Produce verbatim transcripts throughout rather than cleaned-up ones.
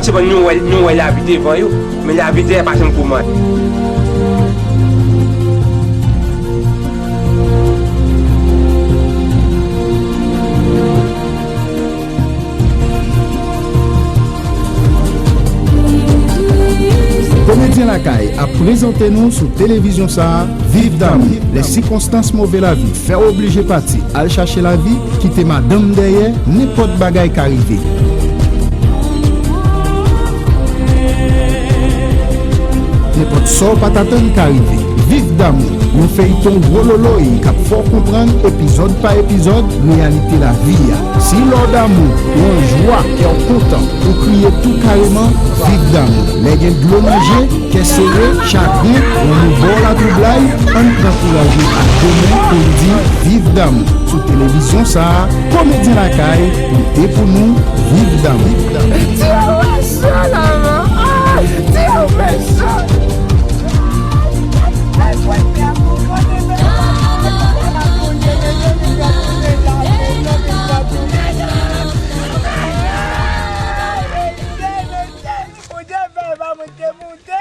Sepann nou wè, nou wè lavi devan yo, men lavi dèyè pa janm kòmanse. Komedyen Lakay ap prezante nou sou televizyon sa a, Viv Damou. Lè sikonstans move lavi fè w oblije pati, al chache lavi, kite madanm dèyè, nenpòt bagay ka rive. Nenpòt sa w pa t atann ka rive. Viv Damou, yon feyton wololoy k ap fè w konprann epizòd pa epizòd reyalite lavi a. Si lè w damou, ou an jwa, kè w kontan, ou kriye tou kareman, Viv Damou. Lè gen dlo nan je, kè sere, chagren, lanmou ba w latwoublay, ann pran kouraj nou ak de men pou n di Viv Damou. Sou televizyon sa a, Komedyen Lakay, pote pou nou, Viv Damou. Ti yo mechan la, man. Ah, ti yo mechan. Ou te fè pa moute, moute.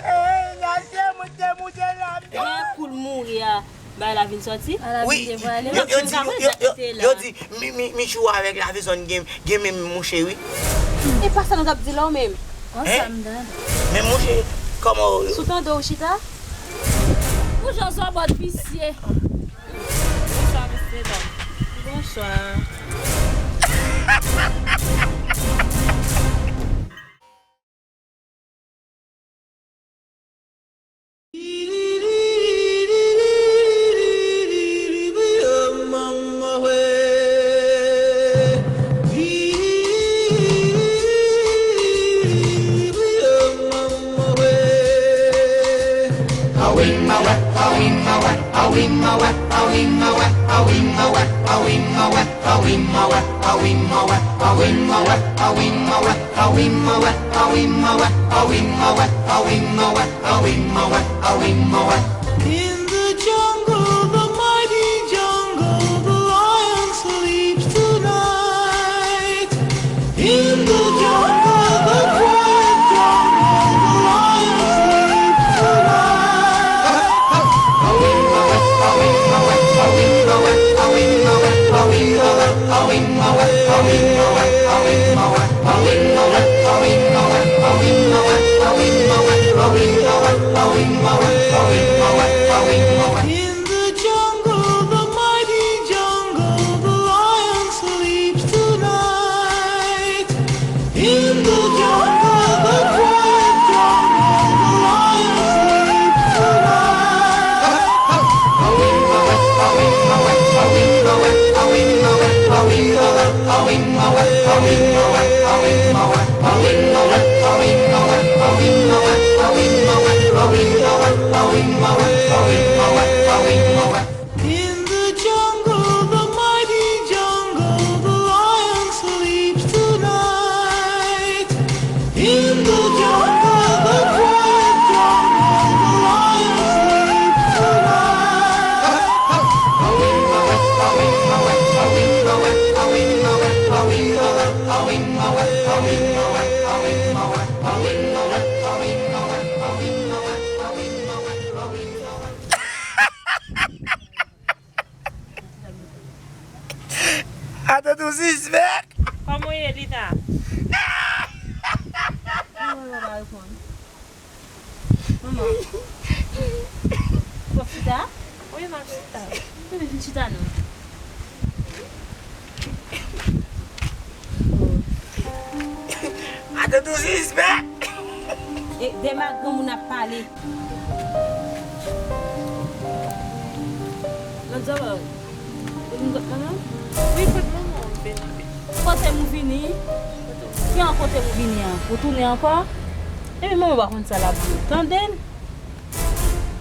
Eh, lage moute, moute la. Lè koul mouri a, bay la vin sòti. Wi, yo, yo di, yo, yo, yo, yo di, mi, mi, Michou avèk Lavizòn gen, gen menm mouche, wi. E pa sa nou t ap di la w menm. An sa m tande. Men mouche, kòman w... Sou tande w chita? Pou jan zòbòt visye. Bonswa, mesye dam. Bonswa. In the jungle, the mighty jungle, the lion sleeps tonight. In the jungle, the quiet jungle, the lion sleeps tonight. In the jungle, the mighty jungle, the lion sleeps tonight. In the jungle, the quiet jungle, the lion sleeps tonight. In the jungle, the mighty jungle, the lion sleeps tonight. In the jungle, the quiet jungle, the lion sleeps tonight. Atann, ou sispèk? Kòman w ye, Lita? Manman, manman pa reponn. Manman. W ap chita? Wi, m ap chita. Vin chita non. Atann, ou sispèk? E, dèyè granmoun ap pale. Lòt zòrèy. Ou vin kot manman? Wi, kot manman, m vin. Kote m ou vini? Ki an kote m ou vini an? Ou tounen ankò? Epi manman pa konn sa l ap di. Tande l.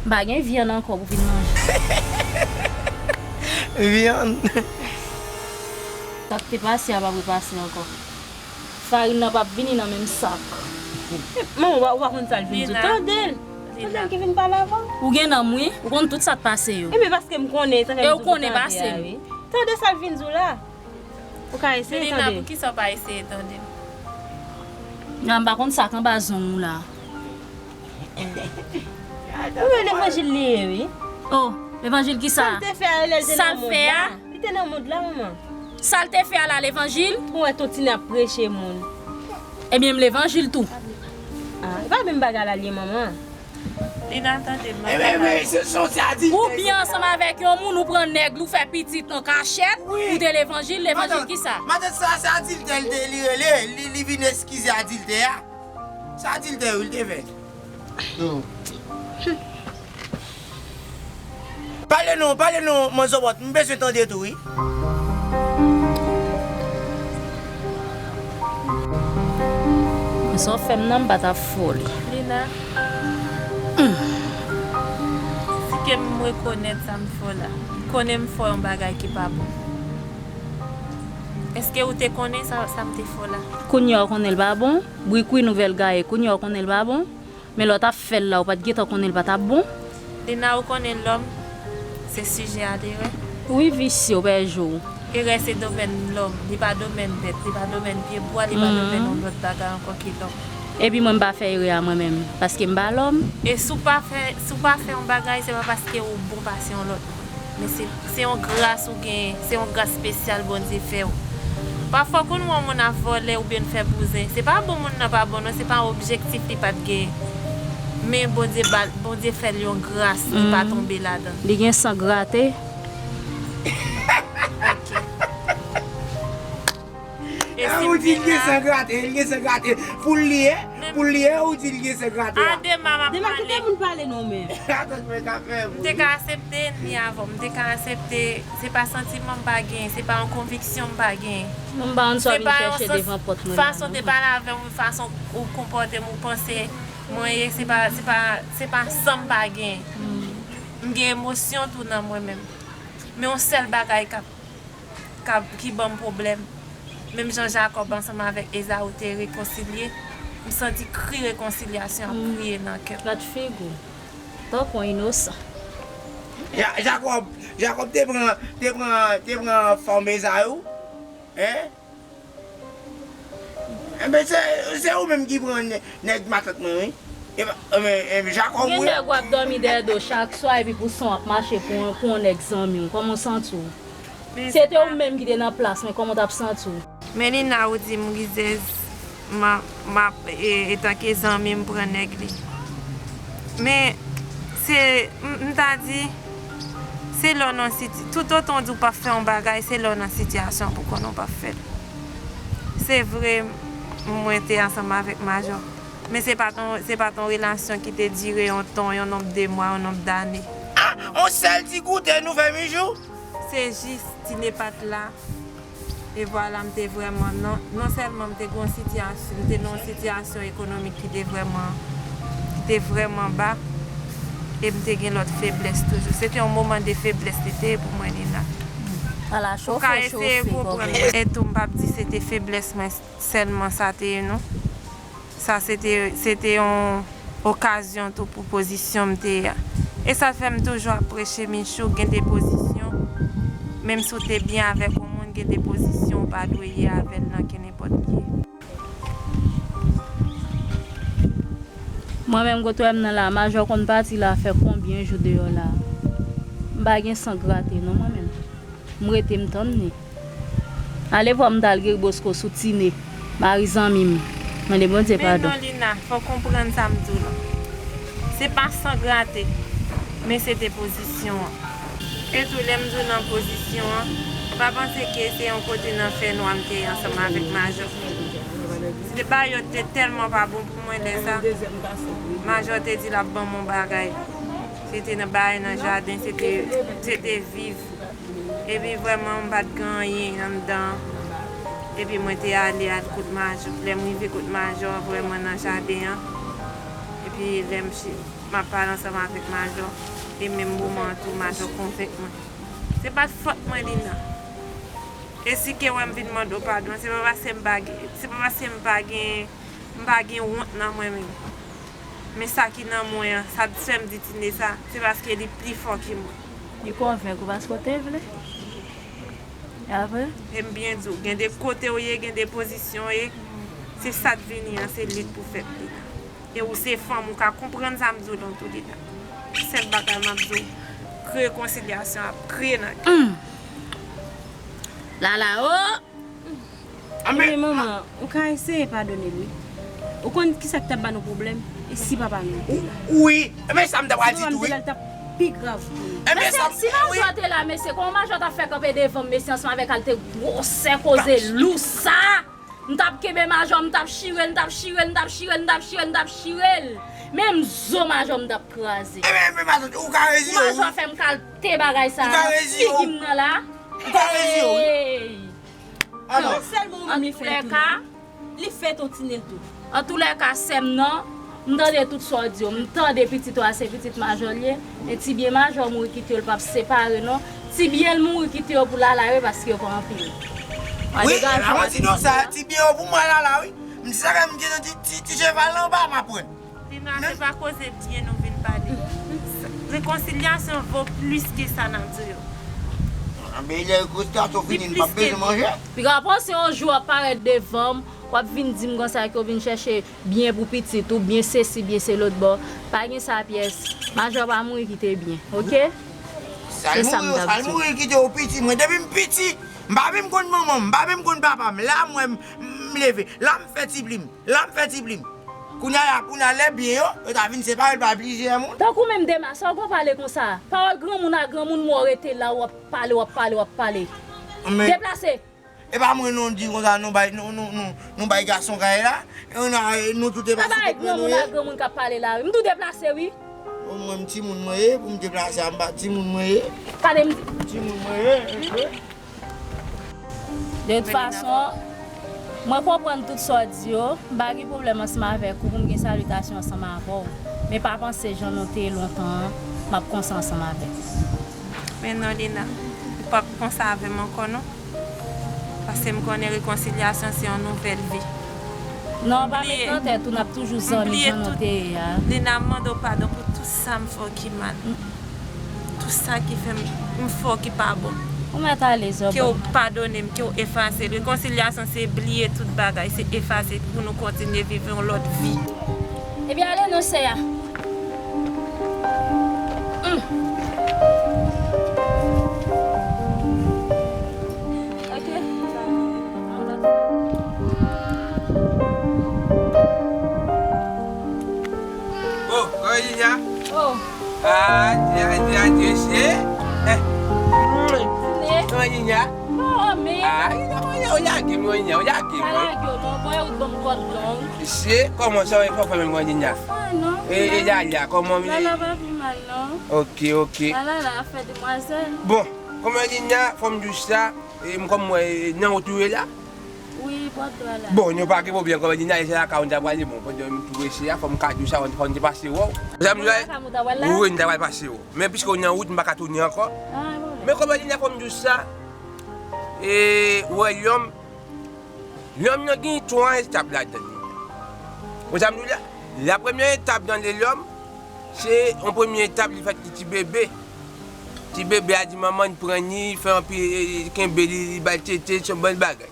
M pa gen vyann ankò pou vin manje. Vyann. Sa k te pase a p ap repase ankò. Farin nan p ap vini nan menm sak. Manman, ou pa, ou pa konn sa l vin di w. Tande l. Tande l ki vin pale avè w. Ou gen nanm, wi. Ou konn tout sa k pase yo. Ebyen, paske m konnen, sa fè m di w pou tande a, wi. Tande sa l vin di w la. Ou ka eseye tande. Pou ki sa w pa eseye tande m? Nan, m pa konn sa k anba zong ou la. Ou wè levanjil li ye, wi. Oh, levanjil ki sa? Sa l te fè a lè l te nan mond la. Li te nan mond la, manman. Sa l te fè a la, levanjil? Ou wè Tontine ap preche moun. Ebyen, m levanjil tou. Ah, e pa menm bagay la l ye, manman. Lina, tande m. Ebyen, men, se, se yon ti adiltè. Ou byen ansanm avèk yon moun, ou pran nèg li, ou fè pitit an kachèt, ou te levanjil, levanjil ki sa? Matant, matant sa, se adiltè li te, li rele, li, li vin eskize adiltè a. Se adiltè, wi, li te fè. Pale non, pale non, manzòbòt, m bezwen tande tou, wi. Sa w fè m nan, m pa t ap fè w li. Lina. Si ke m rekonèt sa m fè w la, konnen m fè w yon bagay ki pa bon. Èske ou te konnen sa, sa m te fè w la? Kounye a w konnen l pa bon? Bri kwi nouvèl gaye, kounye a w konnen l pa bon? Men lè w t ap fè l la, ou pa t gentan konnen l pa t ap bon? Lina, ou konnen lòm, se sijè a lerè. Wi, visye, w pèdi w. Erè se domèn lòm, li pa domèn bèt, li pa domèn pyebwa, li pa domèn yon lòt bagay ankò ke lòm. Epi mwen, m pa fè erè a mwen menm, paske m pa lòm. E si w pa fè, si w pa fè yon bagay, se pa paske ou bon pase yon lòt moun. Men se, se yon gras ou genyen, se yon gras espesyal Bondye fè w. Pafwa, w konn wè yon moun ap vòlè oubyen fè bouzen. Se pa bon moun nan pa bon, non, se pa objektif li pa t genyen. Men Bondye ba, Bondye fè l yon gras, li pa tonbe ladan l. Li gen san grate. E si ou di l gen san grate, li gen san grate. Pou l li ye, pou l li ye, ou di l gen san grate. A Dema, m ap pale. Dema, kite moun pale non, men. Atann, men ka fè. M te ka aksepte ènmi avè w, m te ka aksepte, se pa santiman m pa gen, se pa yon konviksyon m pa gen. Non, m pa konn sa w vin chèche devan pòt mwen la, non. Fason w te pale avè m, fason ou konpòte m, ou panse mwen ye, se pa, se pa, se pa san m pa gen. M gen emosyon tou nan mwen menm. Men yon sèl bagay k ap k ap, ki ban m pwoblèm. Menm jan Jakòb ansanm avèk Ezaou te rekonsilye, m santi kri rekonsilyasyon ap kriye nan kè m. Gad figi w. Tankou yon inosan. Ja-, Jakòb, Jakòb te pran, te pran, te pran fanm Ezaou, en? Enben, se, se ou menm ki pran nè-, nèg matant mwen, wi. E pa, enben, enben, Jakòb, wi. Gen nèg w ap dòmi dèyè do chak swa, epi pou san w ap mache pou, pou yon nèg zanmi w. Kòman w santi w? Se te ou menm ki te nan plas mwen, kòman w t ap santi w? Men Lina, ou di m rizèz, m ap, m ap, e, etanke zanmi m pran nèg li. Men, se, m, m ta di, se lè w nan siti-, toutotan w di w p ap fè yon bagay, se lè w nan sitiyasyon pou konnen w p ap fè l. Se vre, mwen te ansanm avèk Majò. Men se pa t yon, se pa t yon relasyon ki te dire yon tan, yon nonb de mwa, yon nonb dane. Ah, yon sèl ti goute nou fè Mijou? Se jis Tine pa t la. E vwala, m te vrèman, non, non sèlman m te gen yon sitiyasyon, m te nan yon sitiyasyon ekonomik ki te vrèman, ki te vrèman ba, e m te gen lòt feblès toujou. Se te yon moman de feblès li te ye pou mwen, Lina. Ala chofe, chofe, kòmè. Ou ka eseye konprann mwen. E tou, m p ap di se te feblès mwen sèlman sa te ye, non. Sa se te, se te yon okazyon tou pou pozisyon m te ye a. E sa fè m toujou ap preche Michou, gen de pozisyon, menm si w te byen avèk yon moun, gen de pozisyon ou pa dwe ye avè l nan kenenpòt lye. Mwen menm, kote w wè m nan la, Majò konn pati la fè konbyen jou deyò la? M pa gen san grate non, mwen menm. M rete m tann li. Alevwa m t al geri bosko sou Tine, mari zanmi m. Mande Bondye padon. Men non, Lina, fò w konprann sa m di w lan. Se pa san grate, men se te pozisyon an. E tou, lè m di w nan pozisyon an, pa panse ke se yon kote nan fènwa m te ye ansanm avèk Majò. Se te bagay yo te tèlman pa bon pou mwen lè sa. Majò te di l ap ban m yon bagay. Se te nan bagay nan jaden, se te, se te viv. Epi vrèman, m pa t gen anyen anndan. Epi mwen te ale al kot Majò. Lè m rive kot Majò, vrèman nan jaden an. Epi lè m chi-, m ap pale ansanm avèk Majò. E menm moman an tou, Majò konvenk mwen. Se pa t fòt mwen, Lina. E si ke wè m vin mande w padon, se pa paske m pa gen, se pa paske m pa gen, m pa gen wont nan mwen menm. Men sa ki nan mwen an, sa t fè m di Tine sa, se paske li pi fò ke mwen. Li konvenk ou paske w te vle. E apre? E m byen di w, gen de kote w ye, gen de pozisyon w ye, Se sa k vini an, se li k pou fèt li la. E ou se fanm, ou ka konprann sa m di w lan tou deja. Sèl bagay m ap di w, rekonsilyasyon ap kreye nan kè. Hmm. Lala, o! Anben, men manman, ou ka eseye padone l, wi. Ou konn kisa k t ap ba nou pwoblèm? E si papa nou te la? Wi, men sa m ta pral di tou, wi. Si papa m te la, l t ap pi grav pou nou. Enben, sa m, si Majò te la, mesye, kòman Majò t ap fè kanpe devan m, mesye, ansanm avèk kalite gwosè koze lou sa? M t ap kenbe Majò, m t ap chire l, m t ap chire l, m t ap chire l, m t ap chire l, m t ap chire l. Menm zo Majò m t ap kraze. Enben, enben, Majò, ou ka rezi yo, wi. Majò fè m kalite bagay sa. Ou ka rezi yo. Figi m nan la. Ou ka rezi yo, wi. Hey! Alò. Sèlman ou menm li fè tou. Li fè ton tine l tou. Antoulèka, sè m nan, m tande tout sa w di yo. M tande pitit ou a se pitit Majò l ye. Men ti byen Majò mouri kite yo, l p ap separe non. Ti byen l mouri kite yo pou Lala wi, paske yo pa anpil. Wi, e pa manti non, sa ti byen yo pou mwen Lala wi. M sa gen m gen ti, ti, ti cheval anba m aprann. Lina, se pa koze byen nou vin pale. Rekonsilyasyon vo plis ke sa n ap di yo. Anben lè rekonsilyasyon fini, n p ap bezwen manje. Piga panse yon jou w ap parèt devan m, w ap vin di m konsa ke w vin chèche byen pou pitit ou, byen sesi, byen se lòt bò. Pa gen sa pyès. Majò pa mouri kite byen, oke? Se sa m t ap di. Sa l mouri kite yo piti. Mwen, depi m piti, m pa menm konn manman m, m pa menm konn papa m. La m wè m, m leve. La m fè ti plim. La m fè ti plim. Kounye a la, kounye a lè byen yo, yo ta vin separe l pa plizyè moun. Tankou menm Dema, sa w gon pale konsa? Pawòl granmoun a granmoun, mwen w rete la, w ap pale, w ap pale, w ap pale. Men deplase. E pa mwen non di konsa, nou bay, nou, nou, nou, nou bay gason kay la. E nou, nou tout e pa sou kont mwen nou ye. Granmoun a granmoun k ap pale la wi. M tou deplase wi. Bon, mwen m timoun mwen ye, pou m deplase a, m pa timoun mwen ye. Gade m. Timoun mwen ye, e vre. De tout fason, mwen konprann tout sa w di yo. M pa gen pwoblèm ansanm avèk ou pou m gen salitasyon ansanm avè w. Men pa panse jan nou te ye lontan an, m ap konsa ansanm avè w. Men non, Lina, ou p ap konsa avè m ankò non. Paske m konnen rekonsilyasyon se yon nouvèl vi. Non, pa met nan tèt ou, n ap toujou zanmi jan nou te ye a. Lina, m mande w padon pou tout sa m fè w ki mal. Tout sa ki fè m, m fè w ki pa bon. Ou mèt ale, Zòbòt. Ke w padone m, ke w efase. Rekonsilyasyon se bliye tout bagay, se efase pou nou kontinye viv yon lòt vi. Ebyen, ale non, sè a. Hmm. Ok. Oh, kòman Ninya? Oh. Ah, Ninya, Ninya, Ninya, che. Eh. Kòman Ninya? Oh, men. Ah, Ninya, Ninya, ou lage m, Ninya, ou lage m. Pa lage w non, bon, e ou t ban m kòd long. Che, kòman sa, e fò fè menm, Ninya? Fò non. E, e Lala, kòman? Lala pa pi mal non. Ok, ok. Lala la fè demwazèl. Bon, kòman Ninya, fò m di w sa, e m kòm mwen, e, nan wout ou ye la? Wi, bò dwa la. Bon, nou pa gen pwoblèm, kòm di nan se lakay ou ta prale, bon, pandan m tou rete a, fò m ka di w sa, fò n te pase wè w. Sa m di w la, wi, n ta pral pase wè w. Men piske w nan wout, m pa ka tounen ankò. Men kòm di nan fò m di w sa, e, wè, lòm, lòm nan gen twa etap ladan l. Wè sa m di w la? La premyè etap nan lè lòm, se yon premye etap, li fèt li ti bebe. Ti bebe a di manman l pran li, fè anpil, e, e, kenbe li, li ba l tete, se yon bann bagay.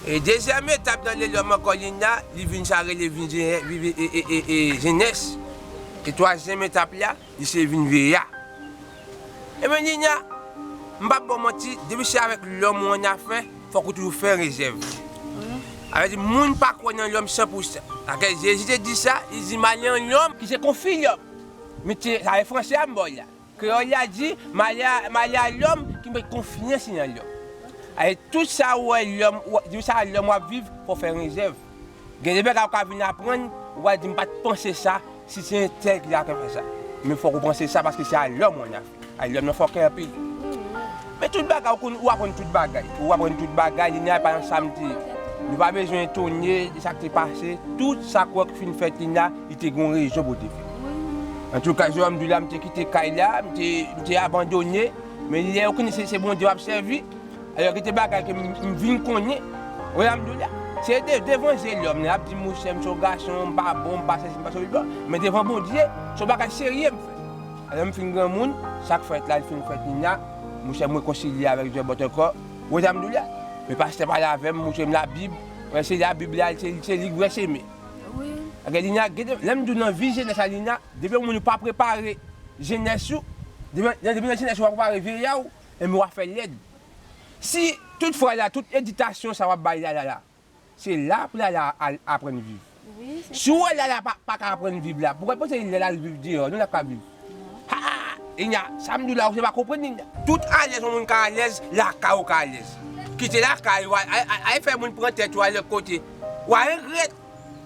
E dezyèm etap nan lè lòm ankò Ninya, li vin sa rele vin je-, vi-, vi-, e, e, e, e, jenès. E twazyèm etap la, li se vin vye a. Ebyen Ninya, m p ap ba w manti, depi se avèk lòm ou annafè, fòk ou toujou fè rezèv. Sa vle di, moun pa kwè nan lòm san pou san. Paske Jezi te di sa, li di, malè an lòm ki se konfi lòm. Men se, sa e franse a m ba w la. Kreyòl la di, malè a, malè a lòm ki met konfyans li nan lòm. Sa vle di, tout sa ou wè lòm, ou, di sa lòm w ap viv, fò w fè rezèv. Gen de bagay ou ka vin aprann, ou va di, m pa t panse sa, si se entèl ki ta ka fè sa. Men fòk ou panse sa, paske se a lòm ou annafè. A lòm nan fòkè anpil. Men tout bagay, ou konn, ou aprann tout bagay. Ou aprann tout bagay, li nan pa nan sa m te. Nou pa bezwen etone de sa k te pase. Tout sa k wè k fin fèt li nan, li te gen yon rezon pou te fèt. Antouka, jan m di w la, m te kite kay la, m te, m te abandone. Men lè ou konnen se, se Bondye w ap sèvi, alò, gen de bagay ke m, m vin konnen, wè, alhamdoulilah. Se de, devan je lòm, l ap di, monchè, m se yon gason, m pa bon, m pa sesi, m pa sesi, bon. Men devan Bondye, se yon bagay serye m fè. Alò, m fin granmoun, sa k fèt la, l fin fèt, Ninya, monchè, m rekonsilye avèk Zòbòt ankò, wè, alhamdoulilah. Men pastè pale avè m, montre m Labib, Wè, se la Bib la, se, se li vrè chemen. Wi. Paske Lina, gade, lè m di w nan vi jenès la, Lina, depi yon moun ou pa prepare jenès ou, depi, depi nan jenès ou pa prepare vye a w, enben w ap fè lèd. Si tout fwa la, tout editasyon sa w ap bay la, la, la, se la pou Lala al aprann viv. Wi, se sa. Si w wè Lala pa, pa ka aprann viv la, poukò l panse lè l al viv deyò, nou la ka viv? Ha! Lina, sa m di w la, ou se pa konprann, Lina. Tout alèz yon moun ka alèz, lakay ou ka alèz. Kite lakay ou, al, al, al, al fè moun pran tèt ou al lòt kote. W a regrèt.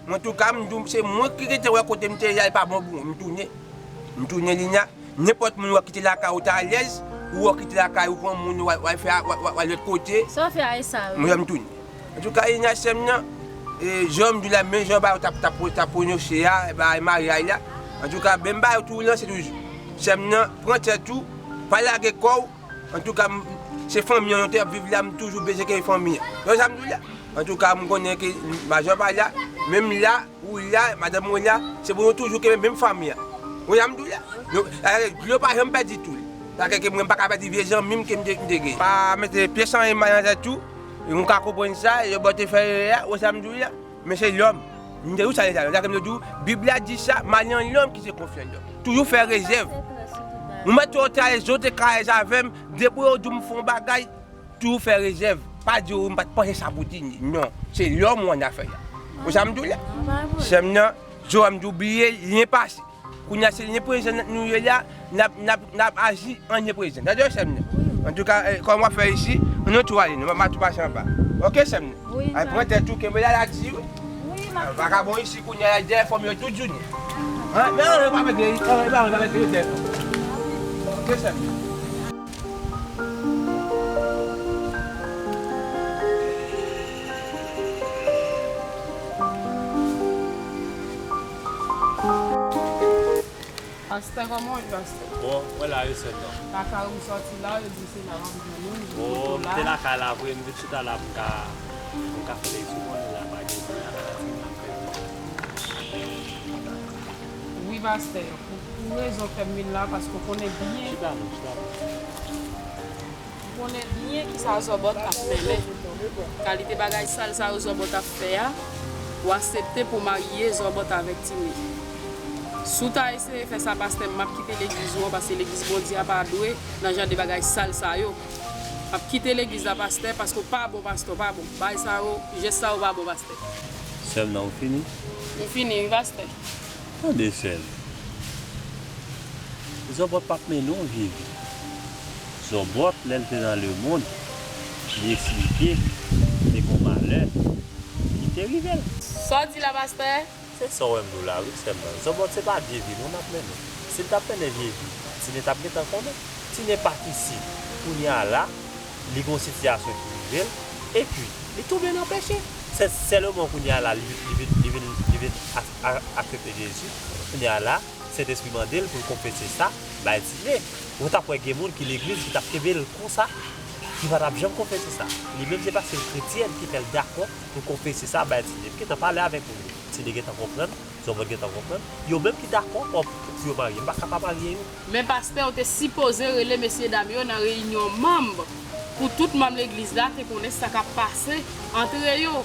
Antouka, m di w, se mwen ki rete wè kote m te ye a, li pa bon pou mwen, m tounen. M tounen, Lina. Nenpòt moun w ap kite lakay ou ta alèz, ou w ap kite lakay ou pran moun w al, w al fè a, w al, w al, w al lòt kote. Sa w fè a e sa yo. Mwen, m tounen. Antouka, Lina, sè m nan, e, jan m di w la, men jan ba yo t ap, t ap, t ap pwononse a, ba maryaj la. Antouka, menm ba yo tou lanse toujou. Sè m nan, pran tèt ou, pa lage kò w. Antouka, m, se fanmi an nou te ap viv la, m toujou bezwen gen fanmi an. Yon sa m di w la. Antouka, m konnen ke majan pa la, menm la, ou la, madanm ou la, se pou nou toujou kenbe menm fanmi an. Ou la m di w la. Nou, eh, dlo pa janm pèdi tou l. Sa fè ke mwen m pa ka pèdi vye zanmi m ke m te, m te gen. Pa mete pyès anyen mal nan tèt ou. E nou ka konprann sa, yo bò te fè erè a, ou sa m di w la. Men se lòm. M te di w sa deja, sa ke m te di w, Bib la di sa, malè an lòm ki se konfyans lòm. Toujou fè rezèv. Ou mèt twò ta lèz, zòt te ka lèz avè m, depi yo di w m fè yon bagay, toujou fè rezèv. Pa di w m pa t panse sa pou Tini. Non, se lòm ou annafè la. Ou sa m di w la? Sè m nan, Joram di w bliye, lyen pase. Kounye a se lyen prezan nou ye la, n ap, n ap, n ap aji an lyen prezan. Tande sè m nan. Antouka, eh, kòm w ap fè isi, nou tou ale, nou, m a tou pase anba. Oke, sè m nan? Wi, ay, pran tèt ou, kenbe la, la di, wi. Wi, m ap... Vagabon isi, kounye a, la dèyè fanmi yo tout jounen. An, men ann pa mete, ann pa mete yo dèyè fanmi. Oke, sè m nan. Pastè, kòman w ye, pastè? Bon, mwen la wi, sè m nan. Lakay ou m sòti la, yo di se la m ap jwenn ou, m poto la. Bon, m te lakay la vre, m vin chita la pou m ka, pou m ka fè leksyon, konnen la pa gen moun la, la ti moun ap fè leksyon. Wi, pastè, pou, pou rezon fè m vin la, paske w konnen byen. Chita non, chita non. M konnen byen kisa Zòbòt ap mennen. Kalite bagay sal sa yo Zòbòt ap fè a, ou aksepte pou w marye Zòbòt avèk Tini. Si w ta eseye fè sa, pastè, m ap kite legliz ou an, paske legliz Bondye a pa dwe nan jan de bagay sal sa yo. M ap kite legliz la, pastè, paske w pa bon, pastè, w pa bon. Bagay sa yo, jès sa yo pa bon, pastè. Sè m nan, ou fini? M fini, wi, pastè. Tande, sè m. Zòbòt p ap mennen w vye vi. Zòbòt, lè l te nan lemonn, li eksplike te gen yon malè ki te rive l. Sa w di la, pastè? Se sa w wè m di w la, wi, sè m nan. Zòbòt, se pa vye vi non l ap mennen. Si l t ap mennen vye vi, Tine t ap gentan konnen. Tine pa t isi kounye a la, li gen yon sitiyasyon ki rive l, epi li tonbe nan peche. Se sèlman kounye a la, li, li vin, li vin, li vin a-, a-, aksepte Jezi. Kounye a la, Sentespri mande l pou l konfese sa bay Tine. Ou t ap wè gen moun ki legliz ki t ap kenbe l konsa, ki pa t ap janm konfese sa. Li menm se paske l kretyèn ki fè l dakò pou l konfese sa bay Tine. M gentan pale avèk moun yo. Tine gentan konprann, Zòbòt gentan konprann. Yo menm ki dakò pou, pou yo marye. M pa ka pa marye yo. Men pastè, ou te sipoze rele mesyedam yo nan reyinyon manm pou tout manm legliz la te konnen sa k ap pase antre yo.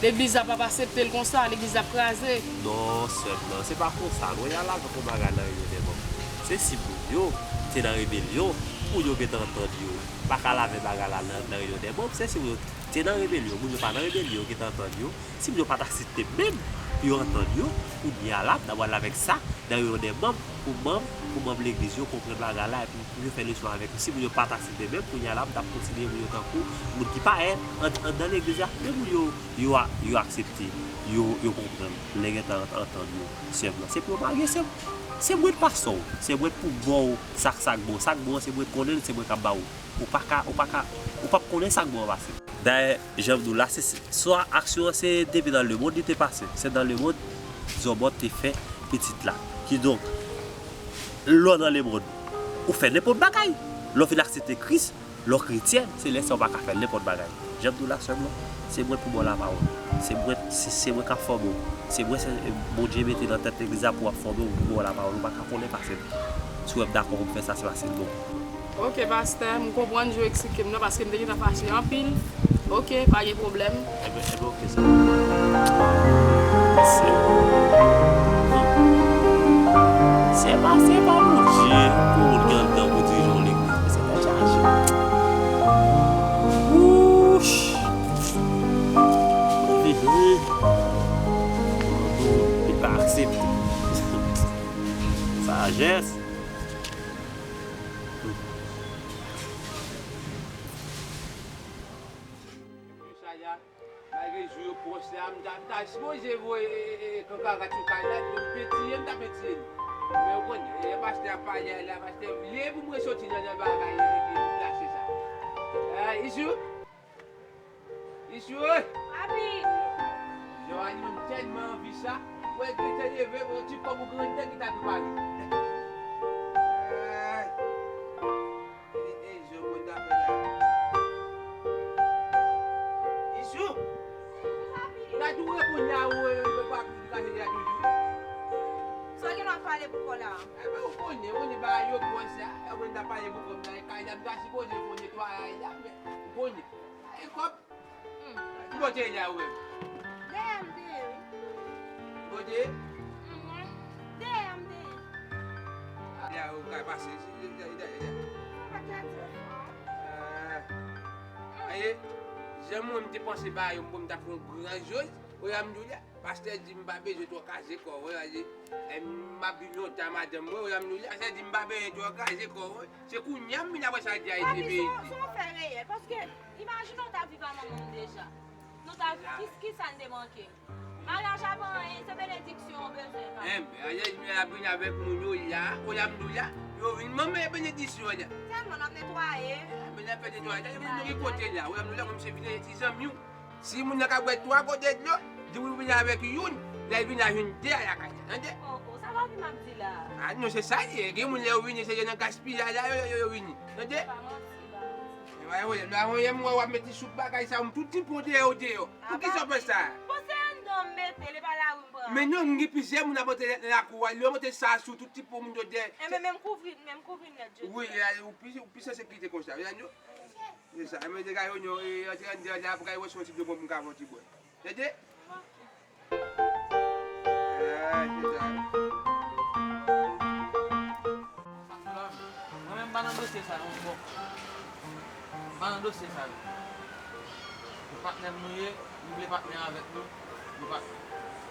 Legliz la p ap aksepte l konsa, legliz la ap kraze. Non, sè m nan, se pa konsa non, y a lajan pou bagay nan reyinyon dè manm. Se si moun yo te nan rebelyon, moun yo gentan antann yo. Pa ka lave bagay la nan, nan reyinyon dè manm, se si moun yo te nan rebelyon, moun yo pa nan rebelyon, yo gentan antann yo. Si moun yo pa t aksepte menm pou yo antann yo, kounye a la, n ap al avèk sa nan reyinyon dè manm, pou manm, pou manm legliz yo konprann bagay la, epi pou yo fè leson avèk yo. Si moun yo pa t aksepte menm, kounye a la, m t ap konsidere moun yo tankou moun ki parèt an-, anndan legliz la. Men moun yo, yo a-, yo aksepte, yo, yo konprann, lè gentan ant-, antann yo, sè m nan. Se pou yo marye, sè m. Se mwen pastè w, se mwen pou ba w sa k, sa k bon. Sa k bon an, se mwen konnen l, se mwen k ap ba w. Ou pa ka, ou pa ka, ou p ap konnen sa k bon an pase. Dayè, jan m di w la, se, se, swa aksyon an se depi nan lemonn li te pase. Se nan lemonn Zòbòt te fè pitit la. Kidonk, lè w nan lemonn, ou fè nenpòt bagay. Lè w fin aksepte Kris, lè w kretyèn, se lè sa a w pa ka fè nenpòt bagay. Jan m di w la, sè m nan, se mwen pou ba w lapawòl. Se mwen, se, se mwen k ap fòme w. Se mwen, se Bondye mete nan tèt legliz la pou w ap fòme w, pou ba w lapawòl. Ou pa ka konnen pase m. Si w wè m dakò pou m fè sa, se paske l bon. Oke, pastè, m konprann jan w eksplike m nan, paske m te gentan fache anpil. Ok, pa gen pwoblèm. Enben, enben, ok, sa. Se, se pa, se pa Bondye pou moun ki anndan pou dirijan yon legliz. Se tèt chaje. Wouch! Mwen vin jwe. Li pa aksepte. Sajès. Jou sa la, malgre jou yo pwòch la, m ta, m ta sipoze voye, e, e, e, kankarat sou kay la, m petiye, m ta petiye li. Men ou konnen, e, pastè ap pale la, pastè vle pou mwen soti nan, nan bagay, e, e, e, plas sa. E, Isu? Isu! Papi! Jewani, mwen tèlman anvi sa. Wè, gentan leve, yon ti pòm ou grandè ki ta prepare. Ay! E, e, jan mwen ta fè la. Isu! Gad ou reponn la, ou, e, e, pa pou di kache la toujou. Sa gen w ap pale pou kò la? Enben, ou konnen, ou konnen bagay yo pwòch sa. E, mwen ta pale pou kò m la, e kay la, m ta sipoze fè netwayaj la, men, ou konnen. E kòb. Hmm. Ki bò w te ye la, ou menm? Dèyè m te ye, wi. Ki bò w te ye? Mhm. Dèyè m te ye. A, la, ou ka pase, si, si, si, si, si. Ou pa ka di sa. Ah. Aye, jan mwen, m te panse ba yo, m, m t ap fè yon grandyòz, ou ya m di w la. Pastè di m pa bezwen twò kraze kò w, wè, wè, e, m ap viv lontan madanm mwen, wè, m di w la. Pastè di m pa bezwen twò kraze kò w, wè. Se kounye a m vin ap wè sa l di a, e se verite. Papi, se yon, se yon fè reyèl, paske imajine w ta viv a manman m deja. Nou ta, ki, ki sa n te manke? Maryaj a pa anyen, se benediksyon w bezwen, papi. Enben, maryaj nou ap vin avèk moun yo la, wè, m di w la, yo vin manman e benediksyon la. Tèlman n ap netwaye. Enben, n ap fè netwayaj la, yo vin nou ki kote la, wè, m di w la, mwen, m se vin ti zanmi w. Si moun nan ka bwè twa gode dlo, di w vini avèk youn, lè l vini a jwenn de a lakay la, tande? Oh, oh, sa papi m ap di la. Ah non, se sa l ye. Gen moun lè yo vini, se nan gaspiyaj la, yo, yo, yo vini, tande? Pa manti, pa manti. E pa yon, la, yon, yon, w ap mete sou bagay sa, tout ti pon deyò, deyò. Pou ki sa w fè sa? Bon, se anndan m mete, li pa lari m pran. Men non, m gen plizyè moun ap antre nan lakou a, lè yo mete sa sou tout ti pon moun yo dèyè. E men, men m kouvri, men m kouvri nèt, je di. Wi, ou pi, ou pi sanse kite konsa, wi, Anyo. Se sa, men dega yo, yo, yo te anndan la, pou kay wè si yon ti dlo pou m ka fè yon ti bwè. Tande? Ah, se sa. Mwen menm pa nan dosye sa, non, bon. M pa nan dosye sa, non. Se patnè m nou ye, nou vle patnè avèk nou. Nou pa,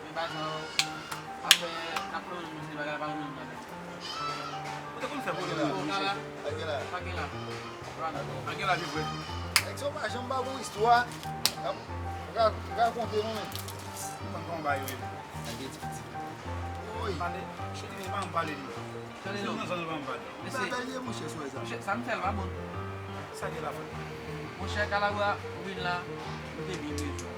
men bagay sa yo, apre, n ap pran nou, se bagay la pa renmen nou, bagay. Ou te konn fè pwoblèm pou Angela? Angela. Pa gen la. Pa gen la, se vre. Nèg sa yo pa janm ba bon istwa. Ra-, rakonte non, men. Ou konn kòman bagay yo ye. Sa gen ti piti. Woy. Pale, cheri, men pa m pale li. Tande non. Nan zòn nan pa m pale. Mesye. Sa bèl ye, monchè, sou sa. Monchè, sa m fè l pa bon. Sa gen la fè. Monchè, Kalabwa, ou vin la, ou te byen bezwen.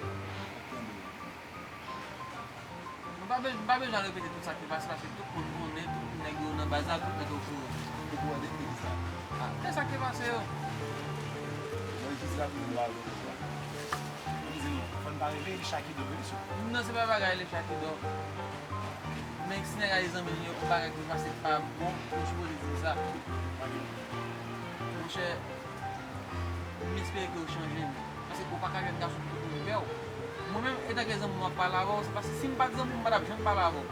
Nou pa bezwen, nou pa bezwen repete tout sa ki pase, paske tout moun konnen, tout nèg yo nan baz la, tout nèg yo okouran. Okouran de ki sa? Ah, de sa ki pase yo. Mwen jis rakonte m pa avè w konsa. Mwen di nou, fò n pa rele Alicia Kido, wi, mesye. Non, se pa bagay Alicia Kido. Men si nèg a di zanmi l, yon bagay ki pase pa bon, nou sipoze di sa. Monchè, m espere ke w chanje, men. Paske ou pa ka jwenn gason ki pou pè w. Mwen menm, etanke zanmi w, m ap pale avè w, se paske si m pa t zanmi w, m pa t ap janm pale avè w.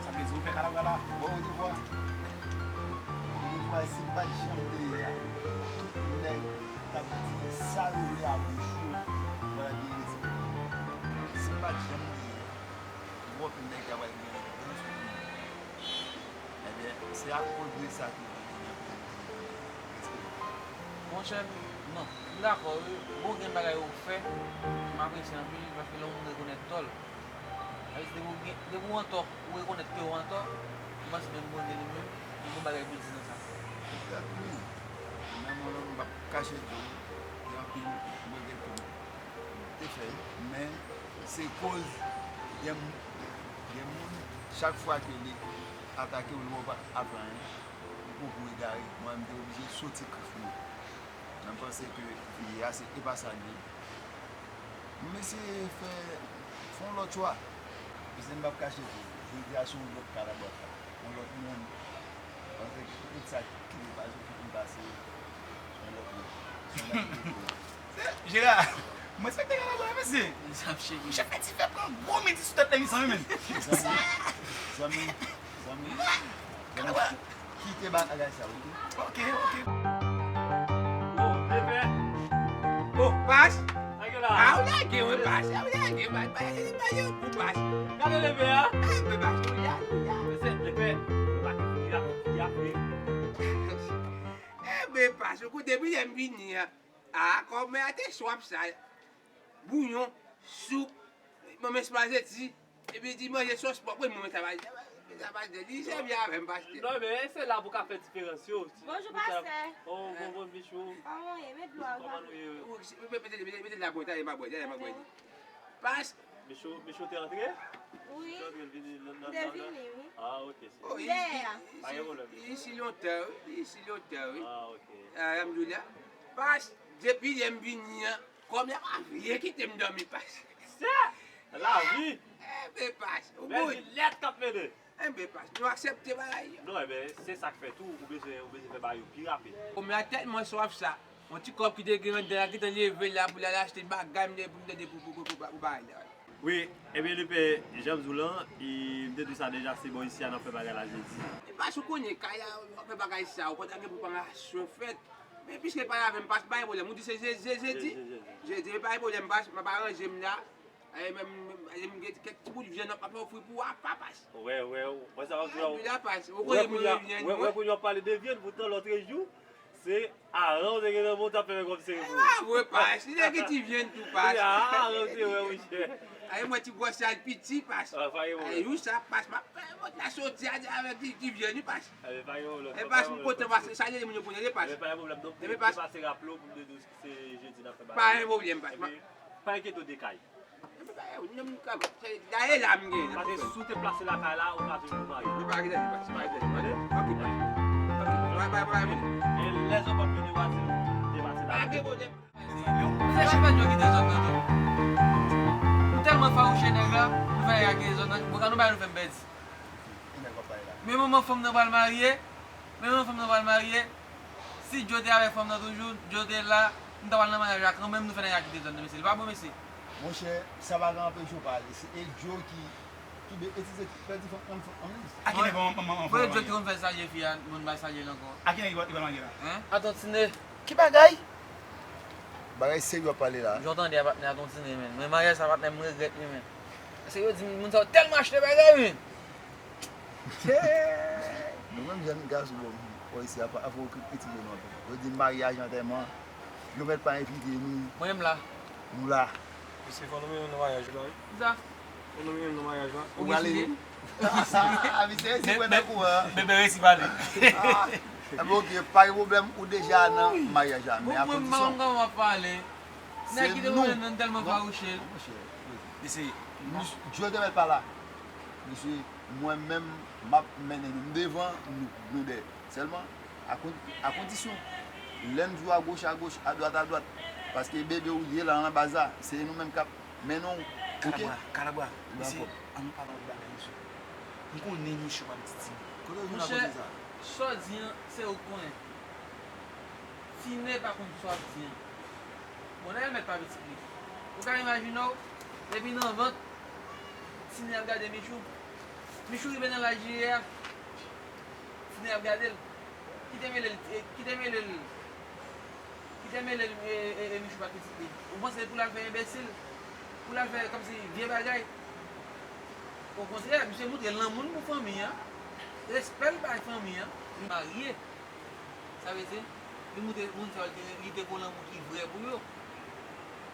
Sa vle di ou fè Kalabwa la? Bon, ou te vwa. Ou te vwa, si m pa t janm te ye a, tout nèg t ap di sa yo vle a bouch yo, mwen la byen rete. Si m pa t janm te ye a, twòp nèg ta pral gen yon gran soufrans. Ebyen, se akoz de sa ke ou te gen pou ou te respekte. Monchè, non, m dakò, wi. Bon, gen bagay ou fè, m apresye anpil, paske lè yon moun rekonèt tò l, sa vle di, depi ou gen, depi ou antò, ou rekonèt ke ou antò, m panse menm Bondye li menm, li gen bagay pou l di nan sa. Egzak, wi. Nan moman m p ap kache di w, gen anpil regrè ke m te fè yo, men se koz gen, gen moun, chak fwa ke li atake w, li wè w pa ap fè anyen, li poko egare. Mwen, m te oblije soti krif mwen. Mwen panse ke vi a se, e pa sa l ye. M eseye fè, fè yon lòt chwa. Paske m p ap kache tou, jodi a se yon lòt Kalabwa sa, yon lòt moun. Panse ke tout sa ki te pase, tout m pase, se yon lòt moun. Se yon lòt moun. Jera, mwen respekte kalabwa, mesye. Mesye ap cheke. Chèf Fètifè pran gwo midi sou tèt nèg li, zanmi, men. Zanmi, zanmi, zanmi. Kalabwa. Kite bagay sa, oke? Oke, oke. Oh, Lepè. Oh, Pas. Sa gen la? Ah, ou lage mwen, Pas. Ou lage mwen, Pas. Ou lage mwen, Pas. Gade Lepè a. Eh, men Pas, ou ya, ou ya. Mesye, Lepè, Lepè, y ap, y ap, y ap. Eh, men Pas, ou koute, depi lè m vini an. Ah, kòmè a te swaf sa. Bouyon, soup, manman espageti, epi di manje sòs pòk, wi, manman sa va, sa va, li sèvi avè m, paske. Non, men se la pou ka fè diferans yo. Bonjou, pastè. Oh, bon, bon, Michou. Kòman w ye? Met dlo a, ou pa. Kòman nou ye? Mete, mete, mete la, bon, talè m a bwè, talè m a bwè li. Pas. Michou, Michou te antre? Wi. Michou te antre, l vini nan, nan, nan, nan. M te vini, wi. Ah, ok, se. Oh, li, li, li, li isi lontan, wi. Li isi lontan, wi. Ah, ok. Ah, alhamdoulilah. Pas, depi lè m vini an, kòm y ap vle kite m dòmi, Pas. Se lavi. Enben, Pas, ou bon. Bèl lèt k ap mennen. Enben, Pas, nou aksepte bagay yo. Non, enben, se sa k fè tou, ou bezwen, ou bezwen fè bagay yo pi rapid. Kòmè a tèlman swaf sa, yon ti kòb ki te gen anndan la, gentan leve la pou l al achte bagay m te, pou m te, pou, pou, pou, pou, pou bagay la. Wi, ebyen, Lepè, jan m di w lan, e, m te di w sa deja, se bò isi a n ap fè bagay la jedi. E Pas, ou konnen kay la, w ap fè bagay sa, ou konn gen preparasyon fèt. Men piske l pale avè m, Pas, pa gen pwoblèm. Ou di se je-, je-, jedi? Jedi, jedi. Jedi, men pa gen pwoblèm, Pas, m ap aranje m la. E, men, men, men, m gen kèk ti bout vyann m ap ofri pou w apa, Pas. Wè, wè, wè, sa w ap di la. Wè, kounye a, wè, wè, kounye a w ap pale de vyann, poutan lòtrejou, se aran w te gentan monte ap fè kòm seremoni. Ah, vre, Pas. Li te gen ti vyann tou, Pas. Aran w te wè, monchè. Ay, mwen ti gwòs sa l piti, Pas. Ah, pa gen pwoblèm. Ay, ou sa, Pas, m ap fè mwen la soti a, avèk ti, ti vyann, wi, Pas. Enben, pa gen pwoblèm. E Pas, m kontan, Pas, salye moun yo pou mwen, Pas. Enben, pa gen pwoblèm. Donk, se pase raple w pou m te di w se jedi n ap fè bagay. Pa gen pwoblèm, Pas. Enben, pa enkyete w de kay. Dayè la m gen. Paske si w te plase lakay la, ou ka toujou marye. Li pa gen, li pa gen, li pa gen. Ok, Pas. Ok, bay, bay, bay, bay. E lèzòt ap vini, w a di, te pase la. Pa gen pwoblèm. Mwen se chèf nèg yo kite zòn nan tou. M tèlman fawouche nèg la, m fè nèg la kite zòn nan. Bon, ka nou bay nou fè m pèdi. Men manman fanm nan pral marye, men manman fanm nan pral marye. Si Djo te avèk fanm nan toujou, Djo te la, m ta pral nan maryaj la kanmenm, nou fè nèg la kite zòn nan, mesye. Li pa bon, mesye. Monchè, sa pa ka anpeche w pale. Se, e Djo ki, ki be-, e ti se pèdi fanm, fanm, fanm, fanm. A ki nèg manman, manman, manman fanm nan marye? Djo ki konn fè salye fi a, moun pa salye l ankò. A ki nèg li pral, li pral marye la? Hein? Atann, Tine. Ki bagay? Bagay serye w ap pale la. Jan w tande a patnè a Tontine, men. Men maryaj sa patnè m regrèt li, men. Paske yo di m moun sa yo tèlman achte bagay, men. Nou menm jèn gason bò, bò isi a, pa, pa fò kritik yo non. Yo di maryaj, antèman, yo mèt pa envite nou. Mwen menm la. Nou la. Mesye, fò nou mennen nan maryaj la, wi. Kisa? Fò nou mennen nan maryaj la. Ou prale wi. Misye resi pran nan kou an. Bebe resi pale. Ah, enben, ok, pa gen pwoblèm, ou deja nan maryaj la. Men a kondisyon. Ou konprann m pa konn kòman w ap pale. Nèg ki te konnen nan tèlman fawouche. Mesye, Djo te mèt pa la. Mesye, mwen menm, m ap mennen nou devan, nou, nou dèyè. Sèlman, a kon-, a kondisyon, lè n di w agoch, agoch, adwat, adwat, paske bebe ou ye la nan baz la, se nou menm k ap mennen w, oke? Kalabwa, kalabwa, mesye, ann nou pale yon bagay, mesye. M konnen Michou p ap di ti. Kote w jwenn rakonte sa? Monchè, sa w di an, se ou k konnen. Tine pa konn sa w ap di an. Bon, dayè l mèt pa pitit li. Ou ka imajine w, depi nan vant, Tine ap gade Michou. Michou rive nan laj li ye a, Tine ap gade l. Ki te mele l, e, ki te mele l, ki te mele l, e, e, e Michou pa pitit li. Ou panse pou l al fè enbesil? Pou l al fè kòmsi vye bagay? Okontrè, misye montre lanmou l pou fanmi an, respè l bay fanmi an, li marye. Sa vle di, li montre moun sa yo li te, li te gon lanmou ki vrè pou yo.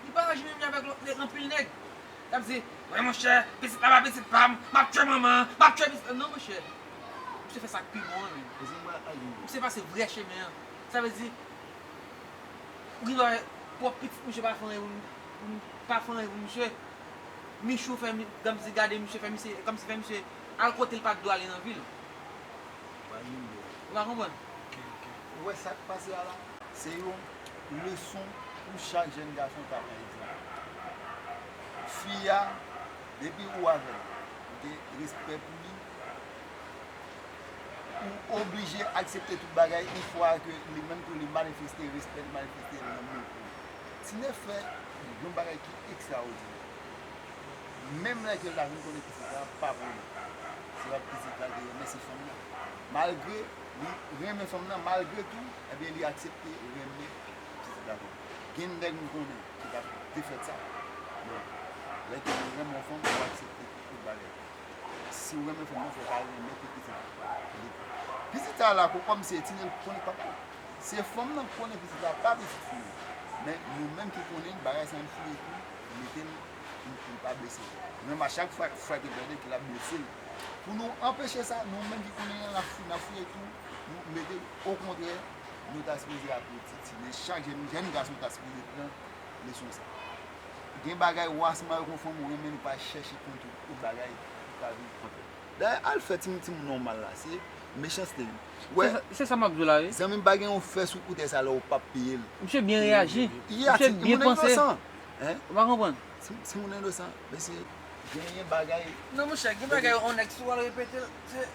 Li pa aji menm jan avèk lòt nèg, anpil nèg. L ap di, wè monchè, pitit la pa pitit pa m, m ap tchwe manman an, m ap tchwe pitit la. Non, monchè. Misye fè sa k pi bon an, menm. Misye pase vrè chemen an. Sa vle di, ou gen dwa wè pwòp pitit misye pa fè anyen pou, pou, pa fè anyen pou misye. Michou fè mi-, kòmsi gade misye, fè misye, kòmsi fè misye al kote l pa t dwe ale nan vi l. Ou pa konprann? Ok, ok. Ou wè sa k pase a la? Se yon leson pou chak jèn gason ta pran egzanp. Fi a, depi ou avè l, ou gen respè pou li, ou oblije aksepte tout bagay, yon fwa ke li menm tou li manifeste respè, li manifeste lanmou pou ou. Tine fè yon bagay ki ekstraòdinè. Menm lè ke l ta vin konnen pitit la pa pou li, se pa pitit la te renmen, se fanm nan. Malgre li renmen fanm nan, malgre tou, ebyen, li aksepte renmen pitit la tou. Gen nèg m konnen ki t ap defèt sa. Bon, lè ke ou renmen yon fanm, ou aksepte tout bagay. Si w renmen fanm nan, fò w ta renmen tou pitit la. Pitit sa la, kòm se Tine l konnen papa l. Se fanm nan k konnen pitit la pa pitit fi l. Men nou menm ki konnen l, bagay sa n fouye tou, mete l pou, pou l pa blese. Menm a chak fwa, fwa ke l pèdi, ke l ap blese l. Pou nou anpeche sa, nou menm ki konnen l, n ap fou-, n ap fouye tou, nou mete l. Okontrè, nou ta sipoze apre ti, ti, men chak jèn, jèn gason ta sipoze pran leson sa. Gen bagay, w ansanm avèk yon fanm ou renmen, nou pa chèche konn tout bagay ki ka vin kontre. Dayè, al fè timoun, timoun nòmal la, se mechanste wi. Wè, se sa, se sa m ap di w la, wi. Zanmi m pa gen yon fè sou koutèy sa lè w p ap peye l. Misye byen reyaji. Misye byen panse. Inosan. Hein? Ou pa konprann? Ti, timoun inosan. Mesye, genyen bagay. Non, monchè, gen bagay, yon nèg si w al repete l, se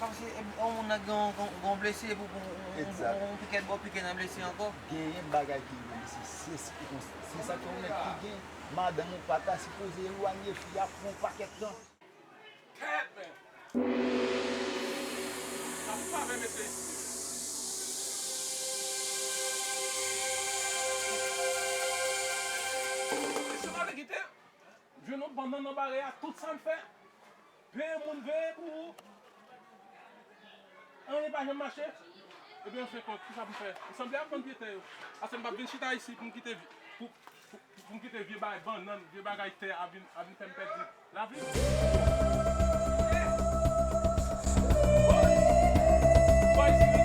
Kòmsi, e, yon moun nan gen yon, gen yon, gen yon blesi, epi pou, pou, pou, pou, pou yon pikèt ba w pike nan blesi ankò. Genyen bagay ki rive, mesye, se, se, se sa ke yon nèg ki gen madanm ou pa ta sipoze elwanye fi a pou yon pakèt tan. Kèt, men. Sa pa fè mesye isi. Mesye, m ale kite. Jwenn yon bannann nan bare a, tout sa n fè. Veye moun veye pou ou. Anyen pa janm mache. Ebyen, se kont, kisa pou m fè? M sanble ap vann vye tè yo. Ase m p ap vin chita isi pou m kite vi-, pou, pou, pou m kite vye bagay bannann, vye bagay tè a vin, a vin fè m pèdi lavi m. Bò isi, isi.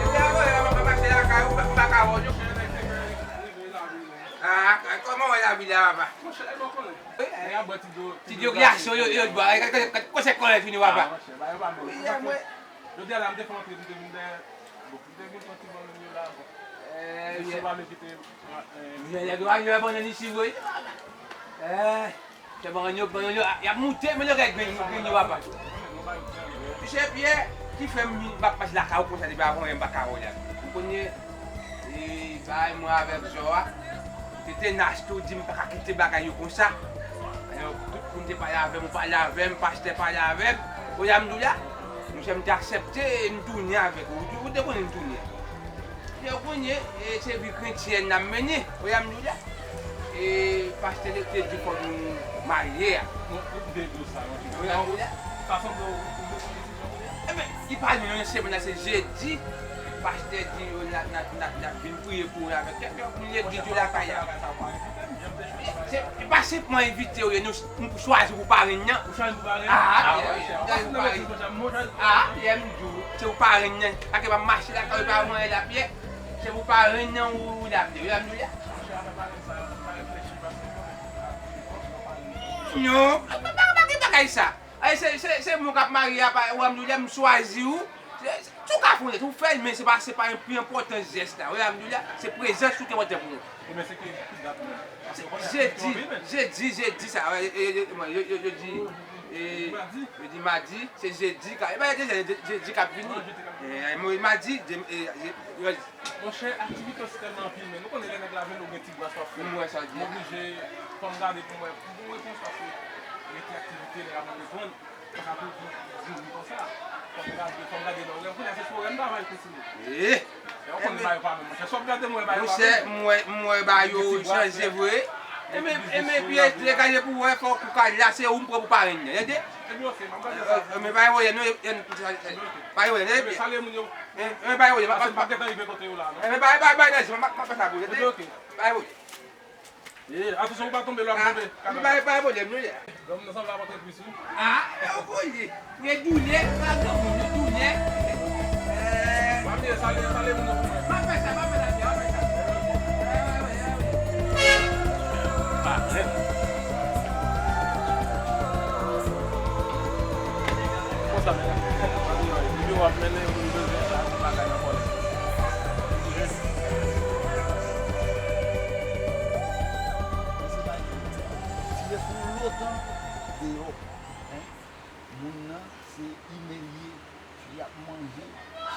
Depi avan, m ap mache lakay ou, m pa ka wè w. Ah, kòman w wè lavi la, papa? Ti dlo glasyon yo, yo bwè. Kòman se kòlè fini, papa? Jodi a la, m te fè antre, m te vin dèyè. Bon, m te vin pran ti bannann yo la, bon. Eh, misye pa vle kite, eh, misye lè dwa yo bannann isi, wi. Eh, se bannann yo, bannann yo, y ap moute, men yo gen grenn, grenn yo, papa. Misye Pyè, ki fè m, m ap mache lakay ou konsa depi avan yè m pa ka wè w la. M konnen, e, bay mwen avèk zò a. Te tenas tou, di m pa ka kite bagay yo konsa. Alò, tout moun te pale avè m, ou pale avè m, pastè pale avè m. Kounye a m di w la, monchè, m te aksepte e m tounen avèk ou. Ou, ou te konnen m tounen. Lè w konnen, e, se vi kretyen n ap mennen. Kounye a m di w la. E pastè te, te di fò nou marye a. Kounye a m di w la. Sa sanble w, ou, ou, ou, Ebyen, li pa gen yon semèn la, se jedi. Pastè di yo n a, n a, n a, n a vin priye pou yo avèk kèk lòt moun legliz yo lakay la. Se, se pa senpman envite yo ye, nou, nou chwazi pou parenn nan. Ou chwazi pou parenn? Ah, ah, yeah, yeah, yeah, parenn. Ah, yeah, m di w, se pou parenn nan. Sa ke m ap mache lakay yo, pa mwen la, Pyè. Se pou parenn nan ou, ou la, Pyè. Ou la, m di w la. Non, pa, pa, pa gen bagay sa. Ay, se, se, se moun k ap marye a, pa, ou wè m di w lè m chwazi ou. Se, se, si w ka fè yon lèt, ou fè l, men se pa, se pa pi enpòtan jès la. Ou wè m di w lè, se prezans ou ki enpòtan pou mwen. Ebyen, se ki, ki dat nou? Jedi, jedi, jedi sa, wè, e, e, e, yo, yo, yo di, e, yo di madi, se jedi, ka, e pa jedi, jedi k ap vini. E, mwen, madi, e, e, Monchè, aktivite yo si tèlman anpil, men nou konnen lè nèg la vini, ou gen ti bras w ap fè. M wè sa w di. M oblije, fò m gade pou m wè, pou m repons, paske gen ti aktivite nèg la pral reprann. Sa ka tou di, di, di konsa. Fò m gade, fò m gade nan orè. Kounye a se sou orè m travay pou timoun. Eh! Lè w konn ba yo pa menm, monchè. Sa w ap gade m wè ba yo pa menm. Monchè, m wè, m wè ba yo chanje vre. E men, e men, pi degaje pou wè, fò ou ka la, se ou m pran pou parenn nan. Tande? Ebyen, oke, m ap gade sa. E, e, men pa gen pwoblèm, non, e, e, pa gen pwoblèm, tande? Ebyen, oke. Pa gen pwoblèm, tande? Ebyen, salye moun yo. E, e, pa gen pwoblèm. Paske m pa gentan rive kote yo la, non. E, men pa, pa, pa, pa, m ap, m ap fè sa pou ou, tande? Ebyen, oke. Pa gen pwoblèm. E, atansyon pou w pa tonbe, lè w ap tonbe. Ah, pa, pa gen pwoblèm, non, ye. Lòm nan sanble ap antre plis, wi. Ah, e w konnen. Gen doulè, pa granmoun, gen doulè. Eh. Mami, salye, salye moun yo pou mwen. M ap fè sa, m ap fè sa, m ap fè sa. Ah, men. Konsa, men. Depi w ap mennen, ou bezwen sa, yon bagay nan kò l. Mesye pa gen pwoblèm. Tire fon lontan deyò. Hein? Moun nan, Se imilye, fi ap manje,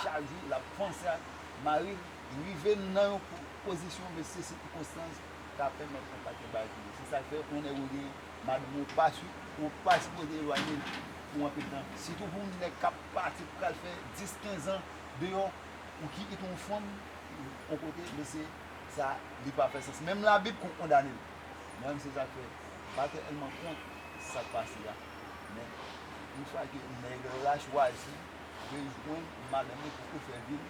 chak jou l ap panse ak mari l, rive nan yon po-, pozisyon, mesye, se sikonstans ka pèmèt yon pakèt bagay rive. Se sa k fè, yon nèg ou gen madanm ou pa si-, ou pa sipoze elwanye l pou anpil tan. Sitou pou yon nèg k ap pati, pou k al fè dis, kenz an deyò, ou ki kite yon fanm yon kote, mesye, sa, li pa fè sans. Menm Labib kon-, kondane l. Menm se sa k fè, m pa tèlman kont sa k pase a. Men, yon fwa ke nèg la chwazi rejwenn madanm li pou ofè vi l,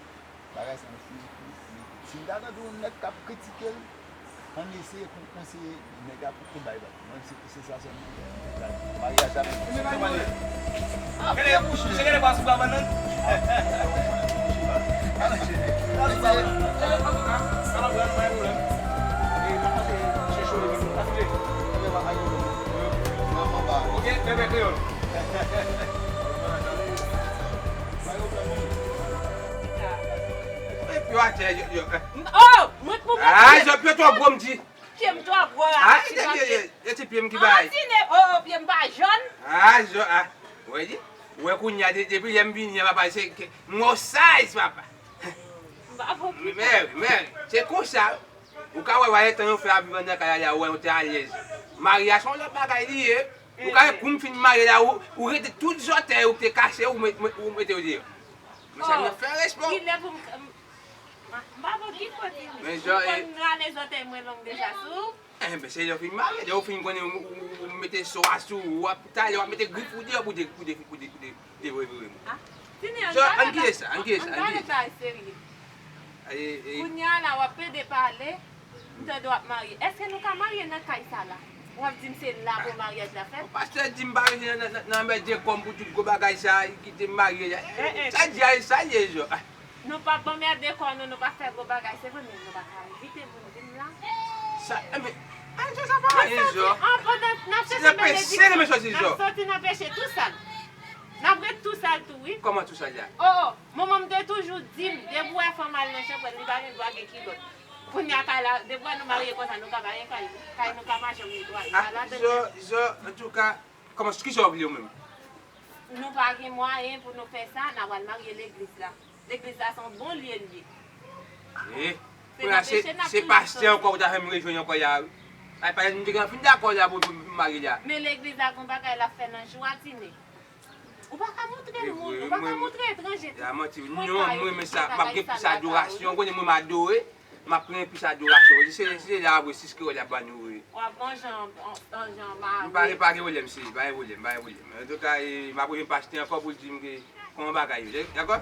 bagay sa nou fini pou li. Si n ta tande yon nèg k ap kritike l, ann eseye pou konseye nèg la pou l bay vag. Mwen, se, se sa sèlman. Maryaj la menm. Gade, se gade kwa sou bwa bannann. Ok, bebe kreyòl. Epi w atè, yo, yo. Oh, mwen pou mwen. Ah, Jean Pierre twò gwo, m di. Pye m twò gwo la. Ah, e ti pye, e ti pye m ki bay. Ah, Tine, oh, oh, pye m pa jòn. Ah, jòn, ah. Ou wè di? Ou wè kounye a, de-, depi lè m vini an, papa, se ke m wè w size, papa. M pa bon pita. Men, men, se konsa. Ou ka wè, wè, tan yo fè ap viv anndan kay la, ou wè, ou te alèz. Maryaj se yon lòt bagay li ye. Ou ka wè, kou m fin marye la, ou, ou rete tout zòtèy ou te kase, ou met-, met-, ou mete yo deyò. Men sa, oh, fè respè w. Kilè pou m, m, m pa bon ki kote li. Men jan, ou konn rale zòtèy mwen long deja sou. Enben, se lè w fin marye, lè w fin konnen ou, ou, ou mete so a sou ou, w ap, talè w ap mete grif ou deyò pou de, pou de, pou de, pou de, pou de vre, vre, vre. Ah, Tine, ann gade bagay, ann gade bagay serye. Kounye a la, w ap pede pale, m tande w ap marye. Èske nou ka marye nan kay sa la? W ap di m se la pou maryaj la fèt? Pastè di m pa rete nan, nan, nan, nan mèt de kò m pou tout gwo bagay sa, kite m marye la. Eh, eh. Sa di a, sa ye, Jean. Nou pa ban mèt de kò nou, nou pa fè gwo bagay, se vre, men nou pa ka envite moun vin la. Sa, enben, ann fè sa pa anyen, Jean. An, pandan n ap chèche benediksyon, n ap soti nan peche tou sal. N ap ret tou sal tou, wi. Kòman tou sal la? Oh, oh, manman m te toujou di m, depi w wè fanm al nan chanpwèl, li pa gen dwa gen kilòt. Kounye a, kay la, depi w wè nou marye konsa, nou ka pa gen kay, kay nou ka pa janm netwaye. Ah, Jean, Jean, antouka, kòman, kisa w vle ou menm? Nou pa gen mwayen pou nou fè sa, n a pral marye legliz la. Legliz la se yon bon lye l ye. Eh, kounye a se, se pastè ankò ou ta fè m rejwenn ankò ya, wi. Ay, pa m te gen fin dakò la pou, pou m marye la. Men legliz la gon bagay l ap fè nan jou a, Tine. Ou pa ka montre l moun, ou pa ka montre etranje tout. Ya manti, non, mwen renmen sa, m ap gen plis adorasyon, ou konnen mwen m adore. M ap pran plis adorasyon. Se, se la vre, sis kreyòl y ap ba nou, wi. W ap manje an, an, an jan mare. M pa, pa gen pwoblèm, se, pa gen pwoblèm, pa gen pwoblèm. Antouka, e, m ap rejwenn pastè ankò pou l di m ke kòman bagay yo, dakò?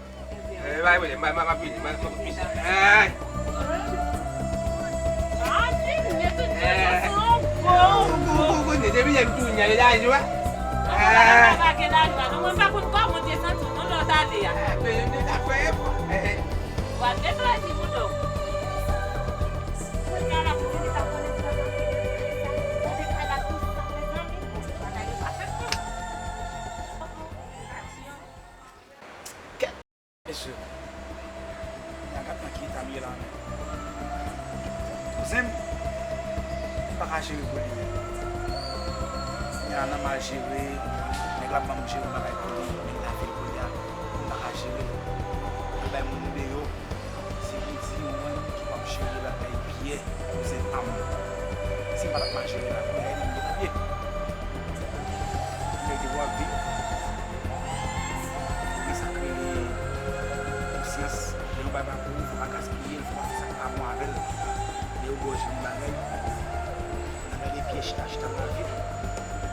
E, pa gen pwoblèm, m, m, m ap vini, m, m, m, m, eh. Ah, Tine, tout jan se yon bon, bon, bon, bon, depi lè m tounen, e lajwa. Ah, pa gen lajwa, non, mwen pa konn kòman w te santi w, non, lè w t ale a. Ah, men, men, afè, eh, eh. W ap deplase bouda w. Kounye a la pou vini pa konnen sa k ap rive. Kote kay la tou sa, mezanmi. Bagay yo pa fèt konsa. Kèt! Mesye, kounye a gad nan ki eta m ye la menm. Kouzen m, m pa ka jere pou li menm. Kounye a nan mal jere, nèg la ap ban m jere yon bagay pou li, men l lave l kounye a, m pa ka jere. L ap bay moun deyò. Se pou di mwen ki p ap jere bagay byen, kouzen pa m. Si m pa t ap mal jere la, kounye a li m gen nan pye. Nèg yo ap viv. Men sa k rele konsyans. Lè yon bagay pa pou ou, fò w pa gaspiye l, fò w pa fè sa k pa bon avè l. Lè yo ba w jwenn bagay, nan gade pyè chita chita nan vi w,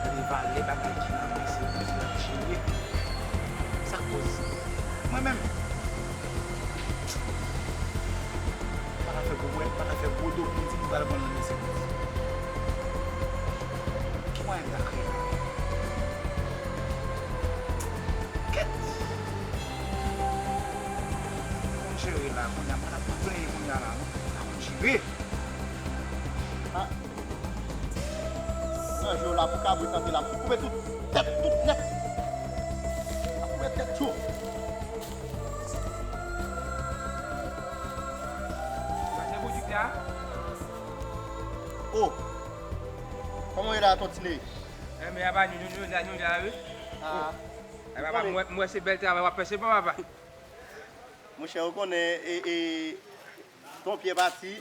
gade valè bagay ki nan men se pou sa l ap jere. Sa k koz mwen menm. Pa ka fè gwo bwè, pa ka fè gwo do pou di m pral pran nan mesye. Ki mwayen m ta kreye la? Kèt! Konn jere la, kounye a, m pa t ap plenyen kounye a la, non. M pa konn jere. Ah. Nan je w la pou kabrit antre la, pou koupe tout tèt, tout nèt. Ap koupe tèt yo. Sa se boutik la? Oh! Kòman w ye la, Ton Tine? Enben, apa nou, nou, nou la, nou la, wi. Ah. Ay, papa, m wè, m wè se bèl travay w ap fè, se bon, papa. Monchè, ou konnen, e, e, ton pye pati,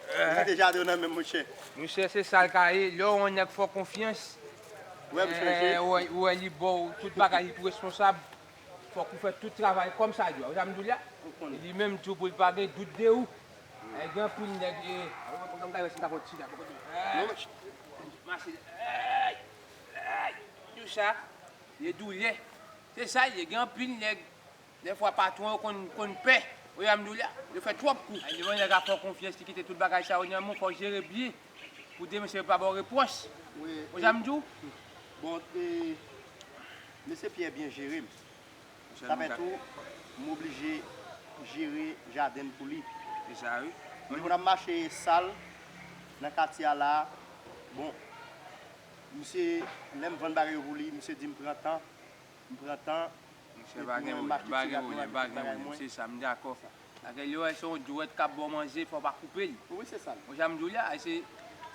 ou kite jaden w nan men m, monchè. Monchè, se sa l ka ye, lè w wè yon nèg fè w konfyans, ou wè, ou wè li ba w tout bagay, li tou responsab, fòk ou fè tout travay kòm sa dwe. Ou sa m di w la? Li menm tou pou l pa gen dout de ou. Ay, gen anpil nèg, e, mwen gade si m ka fè yon ti la, poko di. Mache, ey, ey, tou sa, ye doulè. Se sa l ye, gen anpil nèg. Dèfwa patwon yo konn konn pè. Ou wè sa m di w la? Yo fè twòp kou. Ay, devan nèg ap fè w konfyans, li kite tout bagay sa yo nan men w, fò w jere byen. Pou demen se pa ba w repwòch. Ou wè sa m di w? Bon, e, mesye Pyè byen jere m. Sa fè tou, m oblije jere jaden m pou li. Se sa wi. Mwen konn ap mache sal nan katye a la. Bon, misye, lè m vann bagay yo pou li, misye di m pran tan. M pran tan. Monchè, pa gen pwoblèm, pa gen pwoblèm, pa gen pwoblèm. Se sa, m dakò. Paske lè w wè se yon dwèt k ap ba w manje, fò w pa koupe l. Wi, se sa. Ou sa m di w la, se,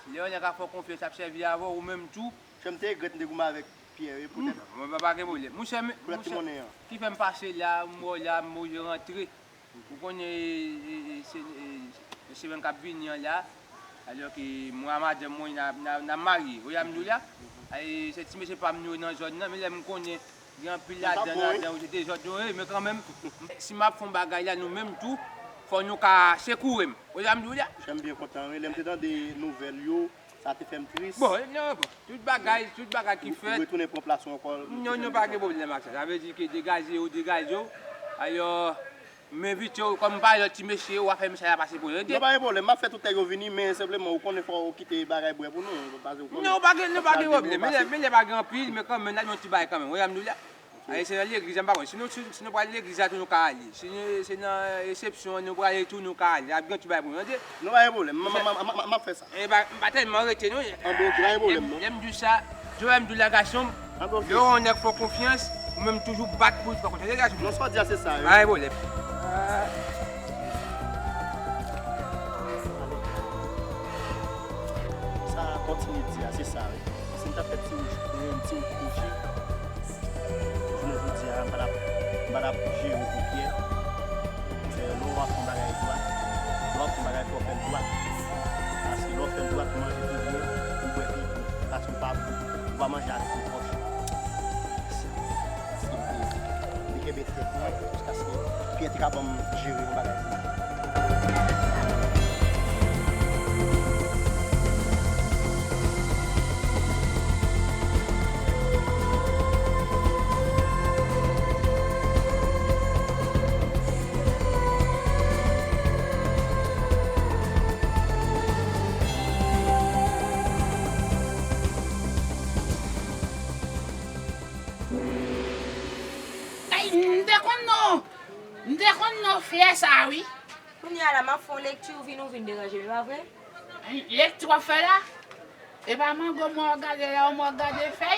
se lè yon nèg ap fè w konfyans, ap sèvi avè w, ou menm tou. Monchè, m te regrèt m te goumen avèk Pyè, wi, poutèt. Mwen pa, pa gen pwoblèm. Monchè, monchè, ki fè m pase la, m wè w la, m oblije rantre. Ou konnen, e, e, se, e, e semèn k ap vini an la, alò ke mwen a madanm mwen, n a, n a, n a marye. Ou wè sa m di w la? E, se ti mesye pa m nou yo nan zòn nan, men lè m konnen gen anpil ladan, ladan yo se dezòd yo ye, men kanmenm, si m ap fè yon bagay la, nou menm tou, fò nou ka sekoure m. Ou wè sa m di w la? Monchè, m byen kontan, wi. Lè m te tande nouvèl yo, Sa te fè m tris. Bon, non, bon. Tout bagay, tout bagay ki fèt. Ou retounen pran plas ou ankò. Non, non, pa gen pwoblèm ak sa. Sa vle di ke degaje yo, degaje w. Alò, m envite w, kòm m pale lòt ti mesye, w a fè mesaj la pase pou yo, tande? Non, pa gen pwoblèm. M ap fè tout nèg yo vini, men senpleman, ou konnen fò ou kite bagay bwè pou nou. Paske ou konnen. Non, pa gen, non, pa gen pwoblèm. Men lè, men lè pa gen anpil, men kanmenm, n a di yon ti bagay kanmenm. Ou wè sa m di w la? Ay, se nan legliz la, m pa konn. Si nou, si, si nou pral legliz la tou, nou ka ale. Si nou, se nan resepsyon an nou prale tou, nou ka ale. Ap gen yon ti bagay pou nou, tande? Nou pa gen pwoblèm. M, m, m, m, m, m ap fè sa. E pa, m pa tèlman rete, non. An, bon, ok, pa gen pwoblèm, non. Lè m, lè m di w sa, Joel, m di w la, gason m, lè w wè yon nèg fè w konfyans, ou menm toujou bat pou li, ou pa konn tande, gason m. Non, sa w di a, se sa, wi. Pa gen pwoblèm. Sa kontinye di a, se sa, wi. Si m ta fè ti wouj, ti wouj kwochi, Jounen jodi a, m pa t ap, m pa t ap jere pou Pyè. Paske lè w ap fè yon bagay dwat, lè w ap fè yon bagay, fò w fè l dwat. Paske lè w fè l dwat, ou manje pi byen, ou bwè pi byen. Paske ou pa, ou pa manje avèk repwòch. Paske m te, m te kenbe tèt mwen jiskaske Pyè te ka ban m jere yon bagay pou mwen. Ay, m te konn non, m te konn non flè sa wi. Kounye a la, m ap fè yon lekti, ou vin, ou vin deranje m, e pa vre? Lekti w ap fè la? E pa mango mwen w ap gade la, ou mwen w ap gade fèy?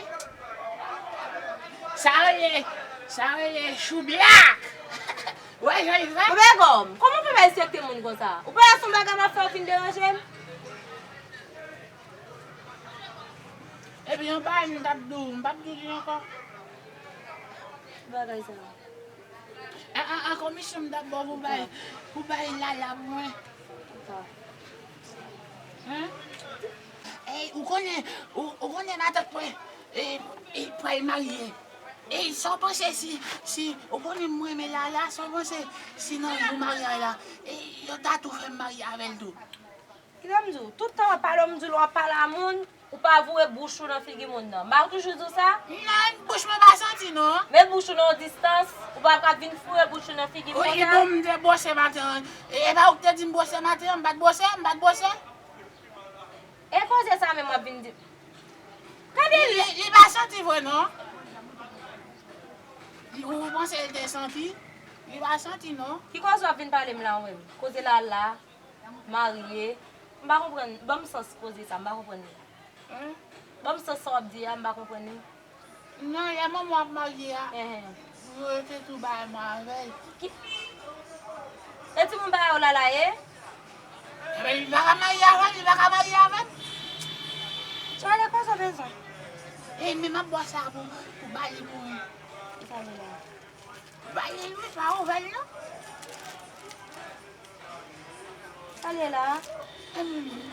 Sa rele, sa rele chou blak! Ou wè jan l fè? Ou begòm, kòman w fè pa respekte moun konsa? Ou pa wè se yon bagay m ap fè, ou vin deranje m? Epi yon bagay m t ap di w, m p ap di w li ankò. Ki bagay sa? An, an, an, komisyon m t ap ba w pou bay, pou bay Lala pou mwen. Hen? Ey, ou konnen, ou, ou konnen matant mwen, e, e, pral marye. Ey, sa w panse si, si, ou konnen mwen renmen Lala, sa w panse si nan jou maryaj la, e, yo ta tou fè m marye avè l tou? Kite m di w, tout tan w ap pale w, m di w lè w ap pale a moun, ou pa voure bouch ou nan figi moun nan. M pa toujou di w sa? Non, bouch mwen pa santi non. Met bouch ou nan yon distans, ou pa ka vin foure bouch ou nan figi moun nan. Wi, bon, m te bwose maten an. E pa ou ki te di m bwose maten an, m pa t bwose, m pa t bwose. E koze sa menm w ap vin di m? Gade li. Li, li pa santi vre non. Ou panse l te santi? Li pa santi non. Ki koze w ap vin pale m la ou menm? Koze Lala, marye. M pa konprann. Ban m sans koze sa, m pa konprann li. Ban m sans sa w ap di a, m pa konprann li. Non, lè manman w ap marye a, yo te tou bay mwen avè l. Ki, e timoun pa yo Lala ye? Ebyen, li pa ka marye avè l, li pa ka marye avè m. Sa w ale koze w bezwen. E men m ap bwè sa pou, pou ba li pou mwen. Sa li la? Ba li l wi, pa ouvè l non. Sa li la?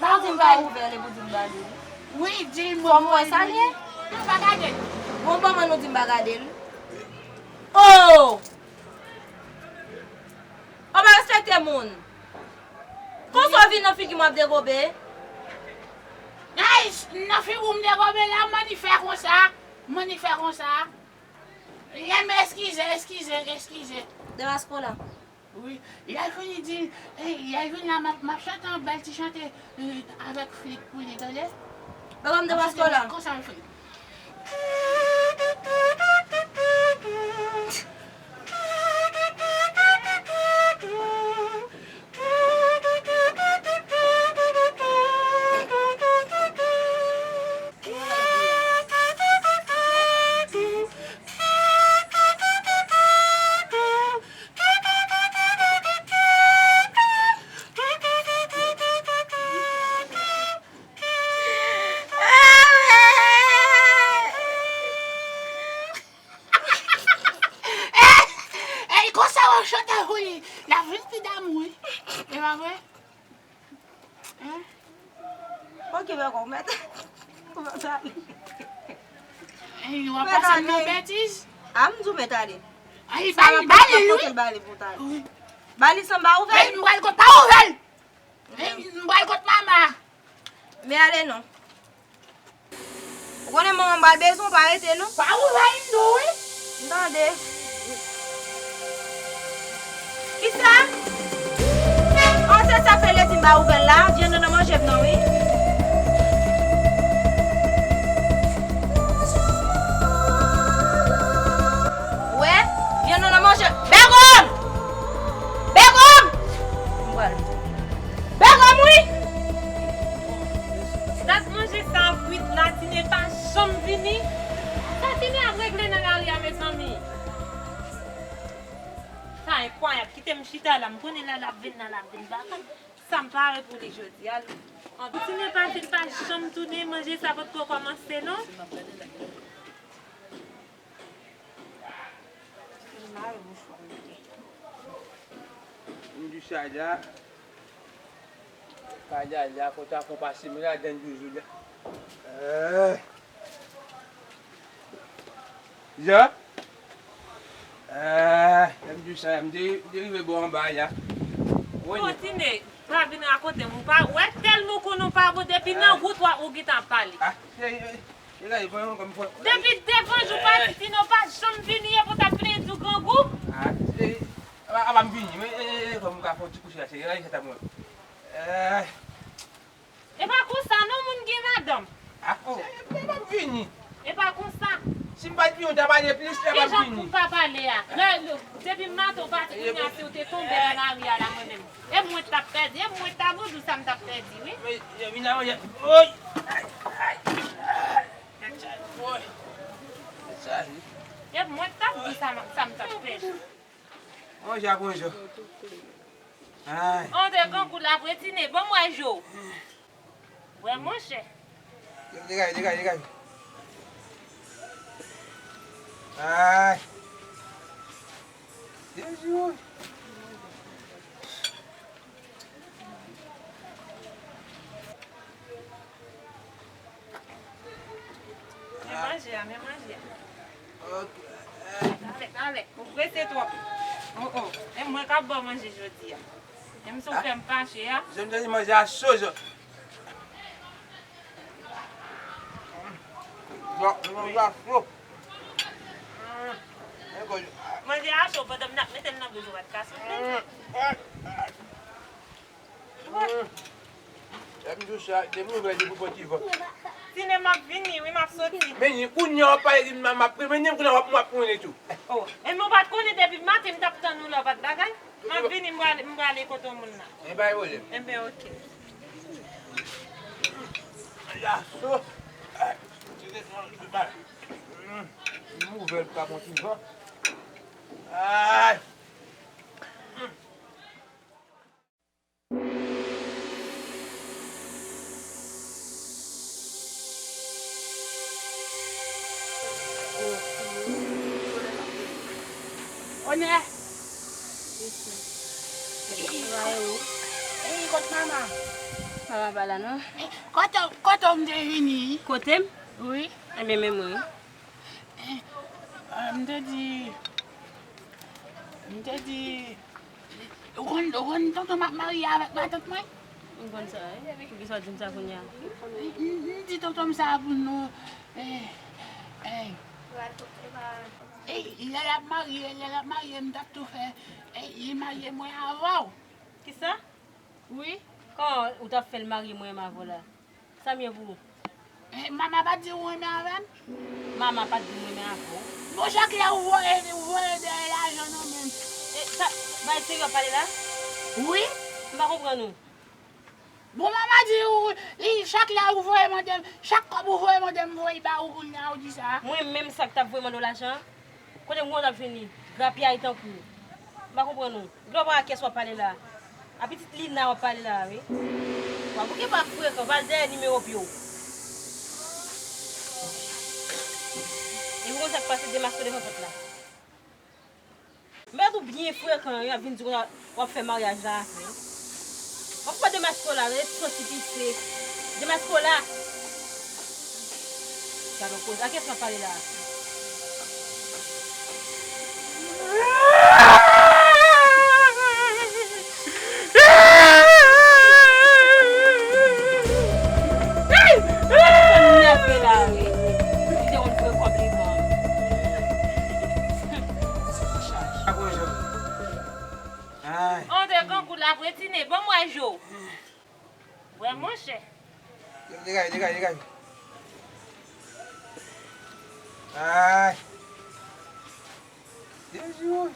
Sa w di m pa ouvè l epi w di m ba li l? Wi, di l mwen. Fò m wè sa l ye? Non, pa gade l. Bon, ban mwen nou di m pa gade l. Oh! Ou pa respekte moun. Konsa w vin nan figi m w ap degobe? Ay, nan figi w m degobe la, mwen li fè konsa. Mwen li fè konsa. Lè m eskize, eskize, eskize. Demaskola. Wi. Lè l vini di, eh, lè l vin la, m ap, m ap chante yon bèl ti chante, eh, avèk flit pou li, tande? Papa m te paske la. Konsa m fè. Ey, konsa w ap chante pou li. L ap vin pi damou wi. E pa vre? Hein? Ok, bègòm, mèt. Kòman sa ale? Ey, w ap pase m nan betiz? A, m di w mèt ale. Ay, ba li, ba li, wi. Ba li pou w t ale. Wi. Ba li san m pa ouvè l. Ey, m pral kot, pa ouvè l. Ey, m pral kot mama. Men ale non. Ou konnen manman m pral bezwen w, pa rete non. Pa ouvè l non, wi. M tande. Kisa? An, se sa fè l di m pa ouvè l la. Vyann nan nan manje m nan, wi. Wè, vyann nan nan manje. Bègòm! Bègòm! M pral. Bègòm, wi! Dat manje sa ap kwit la, Tine pa janm vini. Sa Tine ap regle nan lari a, mezanmi? Sa enkwayab, kite m chita la, m konnen lè l ap vin la, l ap vin vakans. Sa m pare pou li jodi a. An, Tine pati, l pa janm tounen, manje sa potko kòmanse non. M di sa la. Kay la, la, kote a fon pase, men ladan douzou la. Eh. Jan? Eh, m di sa, m te, m te rive bò anba la. Wi. Kontinye, pa vin rakonte m, ou pa wè tèlman ou konnen w pa bon, depi nan wout w ap, ou gentan ap pale. Ah, eh, eh, eh, gade, pran yon kòm fò. Depi devan jou pati, Tine pa janm vini, e pou t ap plenyen di w grangou. Ah, eh, Apa, apa m vini, men, e, e, e, fò m ka fè yon ti kouche la, cheri, rale chèz la pou mwen. Eh. E pa konsa non, moun gen madanm. Ah, oh. Cheri, apa m vini. E pa konsa. Si m pa t vini, ou ta pale plis, apa m vini. Kijan pou m pa pale a? Lè, lè, depi maten ou pati, kounye a, si ou te tonbe nan lari a la, mwen menm. E mwen t ap pèdi, e mwen t ap di w sa m t ap pèdi, wi. Men, yo vin la, yo, oy! Ay, ay, ay. Oy! Sa, wi. E mwen t ap di w sa m, sa m t ap pèdi. Manje a pran jou. Ay. On de grangou la vre, Tine. Ban m wè jou. Wè, monchè. Degaje, degaje, degaje. Ay. Jezi, woy. Men manje a, men manje a. Ok. Talè, talè. Ou prese twòp. Oh, oh. E mwen k ap ba w manje jodi a. Menm si w fè m fache a. Jan m te di manje a cho, jan. Bon, manje a cho. Manje a cho, pandan m t ap mete l nan bouch ou pa t ka soufle. Lè m di w sa, depi m ouvè li pou pran ti van. Tine, m ap vini, wi, m ap soti. Vini, kounye a w ap pale di m, m ap, m ap, kounye a w ap, m ap konnen tou. Oh, e m ou pa t konnen depi maten m t ap tann ou la, ou pa t bagay? M ap vini, m prale, m prale kote yon moun la. E pa gen pwoblèm. Enben, oke. Yaso. M ouvè l pou ka pran ti van. Ay. Nè. Ey, kot mama? Mama pa la non. Kote, kote w m te vini? Kote m? Wi. Enben, men mwen. Eh, eh, m te di, m te di, ou konn, ou konn tonton m ap marye avèk matant mwen? M konn sa, wi. Poukisa w di m sa kounye a? M, m, m di tonton m sa pou nou, eh, eh, eh, lè l ap marye, lè l ap marye, m t ap tou fè, eh, li marye mwen avè w. Kisa? Wi. Kòman ou t ap fè l marye mwen menm avè w la? Sa m ye pou ou? Eh, mama pa t di ou renmen avè m? Mama pa t di m renmen avè w. Bon, chak lè ou voye, ou voye dèyè lajan nan men m. E, sa, bagay serye w ap pale la? Wi. M pa konprann ou. Bon, mama di ou, li, chak lè ou voye mande m, chak kòb ou voye mande m voye ba ou kounye a, ou di sa. Mwen menm sa k t ap voye mande w lajan an? Kote m konn t ap jwenn li? Grapyay tankou w. M pa konprann ou. Glò pa a kiyès w ap pale la a? A pitit Lina w ap pale la a, wi. W ap bouke pa frekan, w al dèyè nimewo pye w. Epi w konn sa k pase, demaske w devan pòt la. M pa tou byen frekan, wi, ap vin di konsa w ap fè maryaj la avè m. W ap pran demaske w la, rete santi pise. Demaske w la. Gad yon koze, a kiyès m ap pale la a? Sa m nève la, wi. Li te konn fè kòb li ban m. Ay. On de grangou la vre, Tine, ban m wè je w. Wè, monchè. Degaje, degaje, degaje. Ay. Jezi, wi.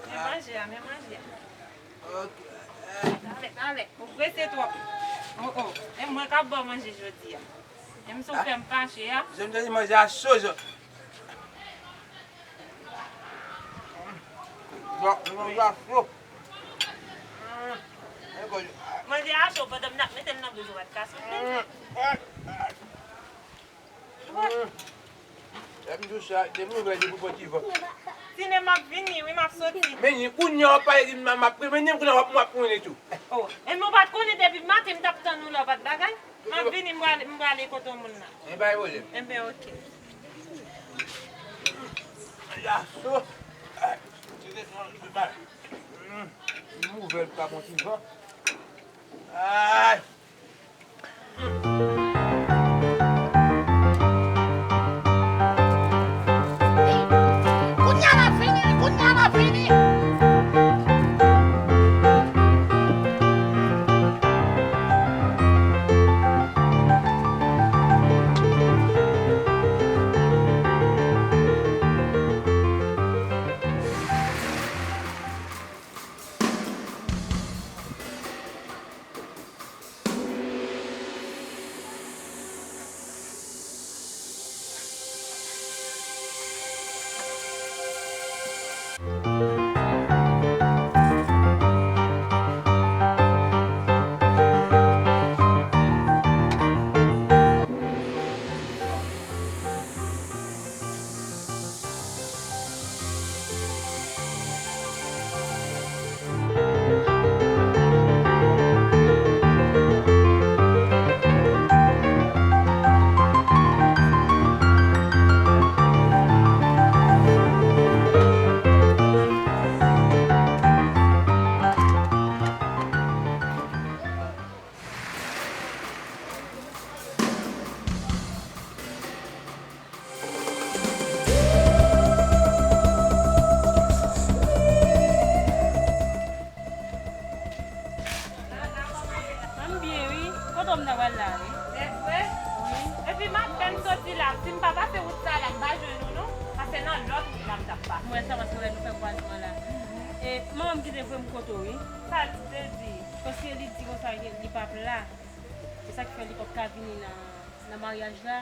Men manje a, men manje a. Ok. Talè, talè. Ou prese twòp. Oh, oh. E mwen k ap ba w manje jodi a. Menm si w fè m fache a. Jan m tande manje a cho, jan. Manje a cho pandan m t ap mete l nan bouch ou pa t ka sot li. Lè m di w sa, depi m ouvè je pou pran ti van. Tine, m ap vini, wi, m ap soti. Men kounye a w ap pale di m, m ap premenen, kounye a w ap, w ap premenen tou. Oh, enben w pa t konnen depi maten m t ap tann ou la, w pa t bagay? M ap vini, m prale, m prale kote yon moun la. E pa gen pwoblèm. Enben, oke. Ay, a cho. Ay, ti ret nan, ti ret nan. M ouvè l pou ka pran ti van. Ay. Kounye a m ap vini, kounye a m ap vini. M byen wi. Kote w m ta pral la wi? Evre? Wi. Epi m apèn soti la. Si m pa pase wout sa la, m pa jwenn ou non. Pase nan lòt wout la m t ap pase. M wè sa paske w wè nou fè kwazman la. E manman m ki te voye m kote w wi. Sa l te di? Paske li di konsa ke li p ap la. Se sa k fè li p ap ka vini nan, nan maryaj la.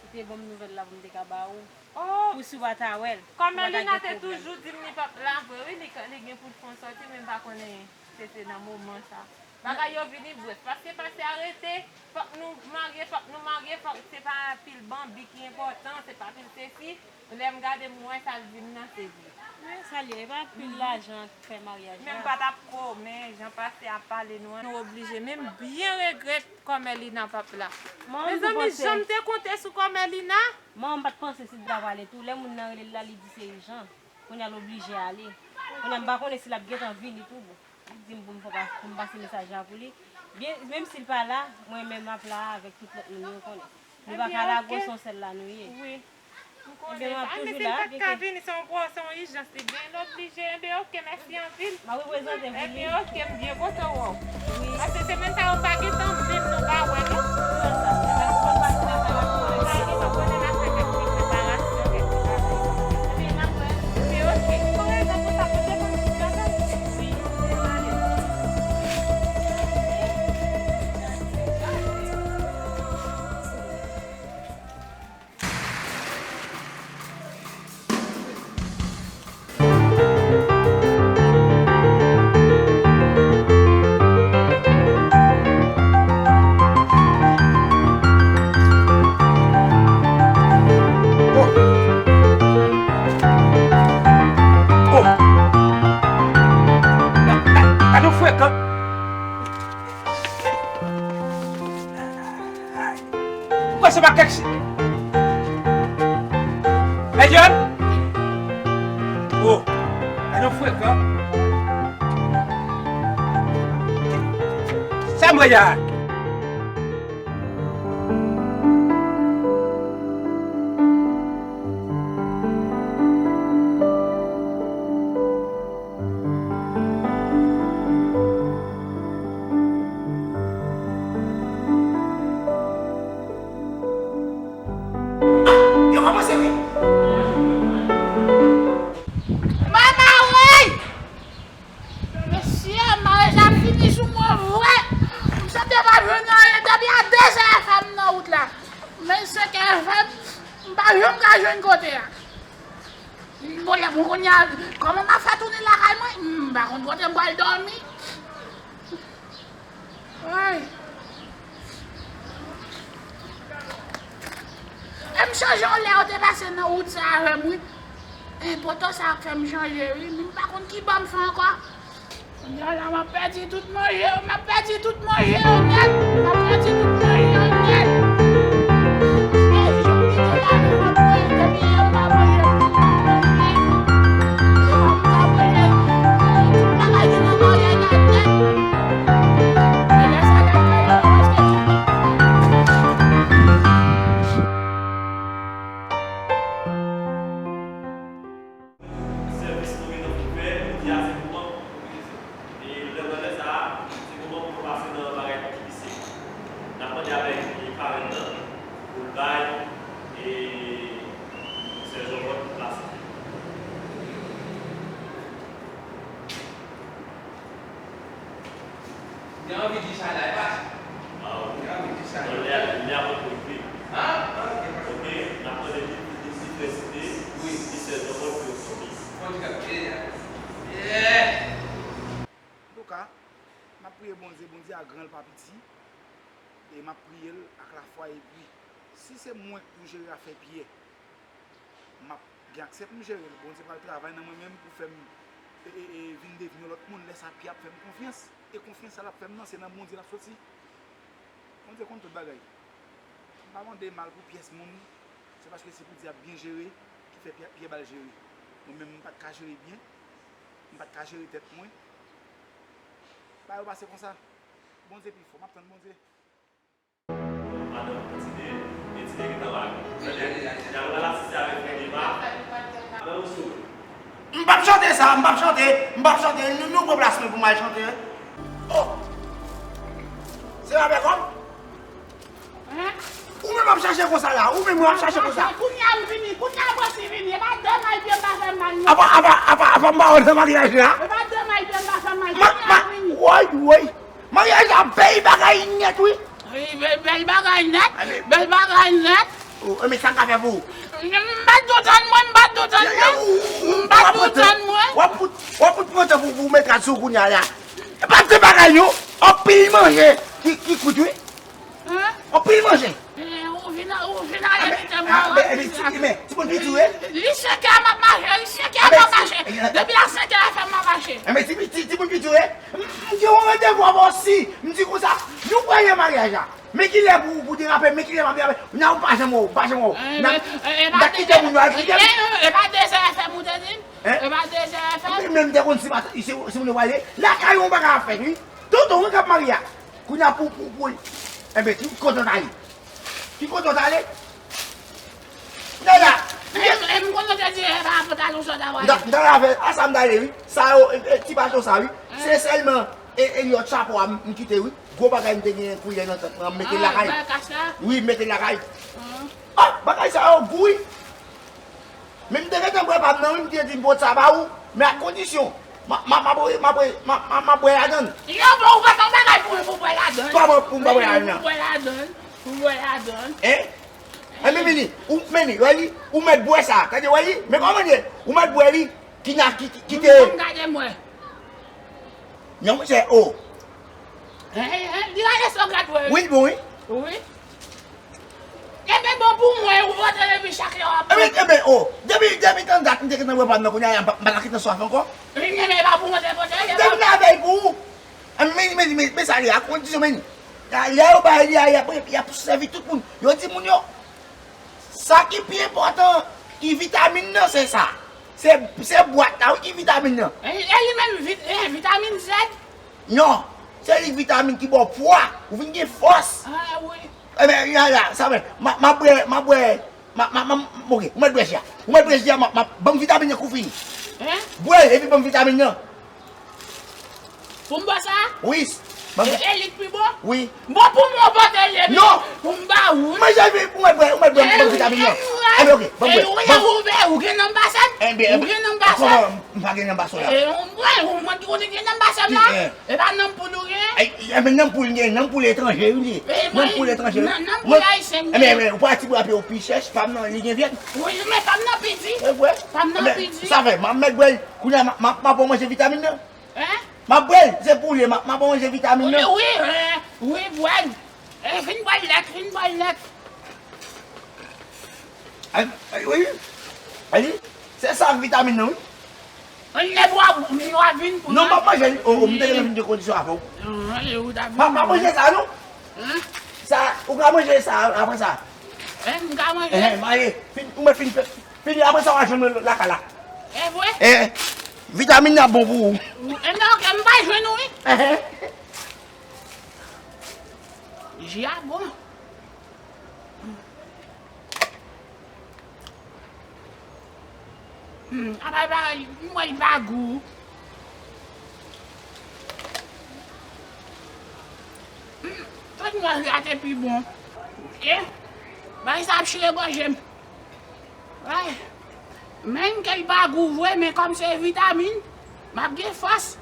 Li te ban m nouvèl la pou m te ka ba ou. Oh! Pou si w pa ta wè l, ou pa ta gen pwoblèm. Kòman Lina te toujou di m li p ap la vre wi, li, li gen pou l fè yon sòti, men m pa konnen se, se nan moman sa. Bagay yo vini brèf. Paske pase arete, fòk nou marye, fòk nou marye, fòk se pa pil banbi ki enpòtan, se pa pil sesi. Lè m gade m wè sa l di m nan se vre. Men sa l ye, e pa pil lajan k fè maryaj la. Men m pa t ap ko, men jan pase ap pale nou an, nou oblije. Men m byen regrèt kòmè Lina p ap la. Mezanmi, jan m te konte sou kòmè Lina. Mwen, m pa t panse Sidra pral ale tou. Lè moun nan rele l la, li di se ijan. Kounye a l oblije ale. Kounye a m pa konnen si l ap gentan vini tou. Li di m pou m fè pa, pou m pase mesaj la pou li. Byen, menm si l pa la, mwen menm m ap la avèk tout lòt moun yo konnen. Nou pa ka lage w, se yon sèl la nou ye. Wi. M konnen sa, men si l pa t ka vini, se yon gwo, se yon ijans li gen, l oblije. Enben, oke, mèsi anpil. M ap reprezante pou li. Enben, oke, m byen kontan wè w. Wi. Paske semèn sa yo m pa gentan menm nou pa wè, non. M pa gentan konnen m ap fè kèk ti preparasyon, kèk ti bagay. Enben, n ap wè. Enben, oke. Wi. Oh! Oh! Gade yon frekan! Ou kwè se pa kèk si. Hey, John! Oh, gade yon frekan. Sa m wè a? Yo kòmanse wi. Mama woy! Mesye, maryaj la fini sou mwen vre. M santi m pa jwenn anyen depi a de zè fè m nan wout la. Men senk è fè m, m pa janm ka jwenn kote a. Bon, lè bon kounye a, kòman m ap fè tounen lakay mwen? M pa konn kote m pral dòmi. Ay. E m chonje yon lè yo te pase nan wout sa avè m, wi. E poto sa ap fè m chanje, wi. Men m pa konn ki bò m fè ankò. Kounye a la, m ap pèdi tout manje yo, m ap pèdi tout manje yo nèt. M ap pèdi tout manje yo nèt. Ey, jan m kite la, m ap manje, depi yè m pa manje, m tou manje. Devan m ta manje, tout bagay ki nan maryaj la nèt. E lè sa n ap fè yo, paske sèvis nou gentan fin fè, jodi a se moman pou nou prezan. E lè nan lè sa a, se moman pou nou pase nan bagay ki pi serye. N ap mande avèk parèn nan pou l bay, e, sè Zòmòt plas li. Gen anvi di sa la, e pa sa? Ah, ok. Gen anvi di sa la. Bon, lè, lè a poko rive. Ah, ok. Ok, n ap mande li pou li di fè site, wi, li sèlman konn pou yo fòme. Antouka, m ap priye Bondye, Bondye a gran, l pa piti, e m ap priye l ak lafwa, epi si se mwen k pou jere afè Pyè, m ap gen aksè pou m jere l. Bondye pral travay nan mwen menm pou fè m, e, e, e, vin devni yon lòt moun. Lè sa, Pyè ap fè m konfyans. E konfyans sa l ap fè m nan, se nan Bondye l ap soti. Bondye konn tout bagay. M pa mande mal pou pyès moun. Se paske se pou Dyab byen jere ki fè Pyè, Pyè ba l jere. Mwen menm, m pa t ka jere byen. M pa t ka jere tèt mwen. Bagay yo pase konsa. Bondye pi fò. M ap tann Bondye. Madanm, ti de, e ti de gentan la. Tande, y ap pral asiste avèk Fedema. Nan ou sou. M p ap chante sa, m p ap chante, m p ap chante. Nou, nou pran plas mwen pou m al chante. Oh! Se avèk òm? Ou menm w ap chache konsa la, ou menm w ap chache konsa. Kounye a l vini, kounye a mwen si vini, e pa de may pye m pa fè mal non. Apa, apa, apa, apa m pa wè nan maryaj la? E pa de may pye m pa fè mal, kounye a l vini. Woy, woy. Maryaj la bèl bagay nèt, wi. Wi, bèl, bèl bagay nèt. Bèl bagay nèt. Oh, men sa m ka fè pou ou? M pa t kontan mwen, m pa t kontan mwen. M pa t kontan mwen. W ap fout, w ap fout pran tan pou, pou met rad sou kounye a la. E pa de bagay, non. Anpil manje ki, ki kwit, wi. Hein? Anpil manje. Eh, ou vin, ou vin ale kite mwen. Ah, ben, eh ben, ti, men, timoun piti, wi. Li senkè m ap mache, li senkè m ap mache. Depi a senkè a fè m ap mache. Eh ben, ti, ti, timoun piti, wi. M, m gen yon randevou avè w si, m di konsa, nou prale nan maryaj la. Men kilè pou, pou derape, men kilè m ap derape. Nan, ou pa janm wè w, pa janm wè w. Eh, nan, eh, eh, nan kite moun yo al kite m. Eh, eh, eh, e pa dezè fè m ou te di m? Hein? E pa dezè fè m? Men, men m te konn si pa, si, si moun yo prale, lakay ou bagay ap fèt, wi. Tonton, wi, k ap marye a. Kounye a pou, pou, pou, enben, ki kote w t ale? Ki kote w t ale? Nana! E, e, m konnen w te di, e, pa pantalon sa w ta pale. M ta, m ta lave, a sa m t ale, wi. Sa yo, e, e, ti bato sa, wi. Se sèlman, e, e, Elliot chapo a m, m kite, wi. Gwo bagay m te gen koulye nan tèt mwen, m mete l lakay. Wi, m mete l lakay. Ah, bagay sa yo gou, wi. Men m te gentan bwè pa m nan, wi, m te di m pot sa ba ou, men ak kondisyon. M a, m a, m a bwè, m a bwè, m a, m a, m a bwè ladan l. Yo, bon, ou pa t an bagay pou, pou bwè ladan l. Kòman pou m pa bwè ladan l? Pou bwè ladan l, pou bwè ladan l. Hein? Enben vini, ou, men li, wè li, ou mèt bwè sa, tande wè li, men kòman li ye? Ou mèt bwè li, ki na, ki, ki, ki te. Bon, gade mwen. Non, monchè, o. Hein, hein, li rale sa w gad wè. Wi, l bon, wi. Wi. Enben bon pou mwen, ou pote depi chak lè w ap. Enben, enben, o, depi, depi tan dat, m te gentan bwè pa m nan, kounye a, m pa, m pa nan gentan swaf ankò. Enben, e pa pou mwen te pote, e pa. Depi m nan avè l pou ou. Men, men, men, men sa li a, kondisyon, men. Lè yo bay li a, y ap, y ap sèvi tout moun. Yo di moun yo, sa ki pi enpòtan, ki vitamin nan, se sa. Se, se bwat la, wi, ki vitamin nan. E, e li menm, vit-, e, vitamin Z? Non, se li vitamin ki ba w pwa, ou vin gen fòs. Ah, wi. Enben, ya, ya, sa vre. M a, m a bwè, m a bwè, m a, m a, m a, ok, ou mèt bwè ji a. Ou mèt bwè ji a, m a, m a, ban m vitamin nan kou fini. Hein? Bwè l, epi ban m vitamin nan. Pou m bwè sa? Wi, ban m. E, e li k pi bon? Wi. Bon, pou mwen pote l, epi pou m ba ou. Manje vi, ou mèt bwè, ou mèt bwè, ban m vitamin nan. Enben, ok, ban m bwè. Ou gen nan basen? Enben, ou gen nan basen? Kòman m pa gen nan basen la? E, ou mwen, ou mwen ki konnen gen nan basen la. E pa nanm poul ou gen? Enben, nanm poul gen, nanm poul etranje, wi, li ye. Nanm poul etranje, wi. Nanm poul ayisyen gen. Enben, enben, ou pa ti bwè ape ou pi chèch, pa m nan, li gen vyèt. Wi, men pa m nan pi di. E vre? Pa m nan pi di. Sa fè, m a mèt bwè l, kounye a, m a, m a, m a bon manje vitamin nan. Hein? M ap bwè l, se pou li, m ap, m ap manje vitamin nan. Wi, wi, eh, wi, bwè l. Eh, vin bwè l nèt, vin bwè l nèt. Ay, ay, wi. Ay, se sa vitamin nan, wi. Ann lè bwa, m, m a vin pou. Non, m ap manje li. O, o, m te gentan fin de kondisyon avè w. Ah, e ou ta vin. M ap, m ap manje sa, non. Hein? Sa, ou ka manje sa, apre sa. Eh, m ka manje. Eh, m ale. Fin, ou mèt fin fè. Fini, apre sa, w a jwenn mwen lakay la. E vre? Eh, vitamin nan bon pou ou. Enben, ok, m pa jwenn ou, wi. Eh, eh. Ji a bon. Hmm, apa pa, m wè l pa gou. Hmm, tout manje a te pi bon. Ok? Bagay sa ap chire gòje m. Ay, menm ke l pa gou vre, men kòm se vitamin, m ap gen fòs.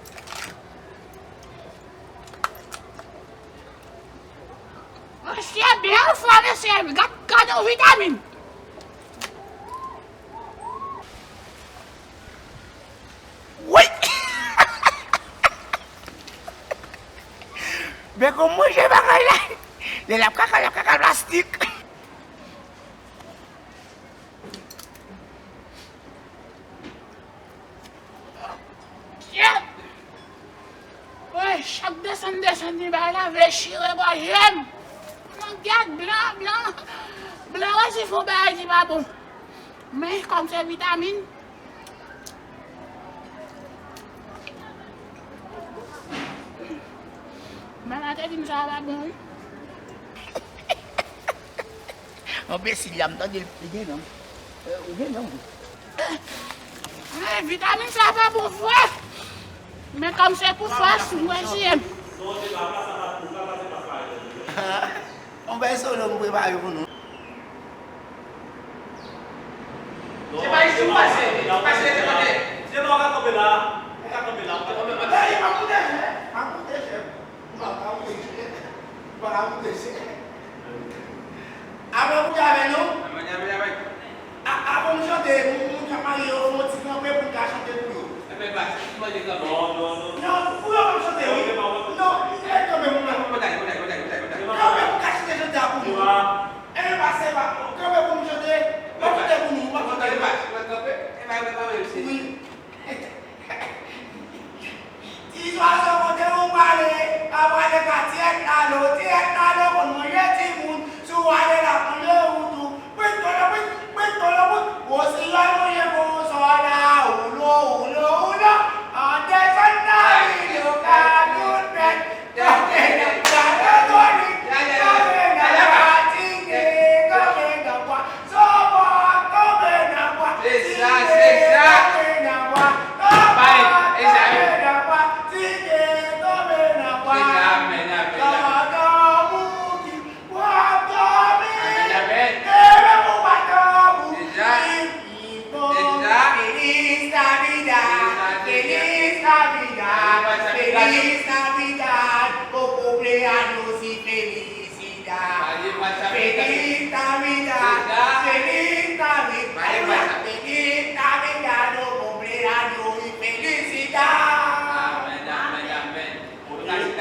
Mesye byen fò, mesye, gad, gad yon vitamin. Wi! Beko manje bagay la. Lè l ap kaka, l ap kaka plastik. Kyèt! Woy, chak desann, desann li bay la vle chire gòje m. Mwen gad blan, blan, blan resi fè yon bagay ki pa bon. Men kòm se vitamin, men la te di m sa pa bon, wi. Anbesil la, m tande l, li gen nanm. Eh, ou gen nanm, wi. Eh, vitamin sa pa bon vre. Men kòm se pou fòs, m reziye m. On bèl solo m prepare pou nou. Se pa isi w pase, pase rete kote. Se pa w ka kanpe la. Ou ka kanpe la, ou ka kanpe la. Hey, pa moute, chèf. Pa moute, chèf. Ou pa ka moute, chèf. Ou pa ka moute, chèf. Apre ou di avè nou. Amèn, amèn, amèn. A, avan m chante, moun, moun k ap marye yo, fè yon ti kanpe pou n ka chante pou yo. Enben, bati, ki mande kanpe? Non, non, non. Non, pou yo pa m chante, wi. Non, non, e, e,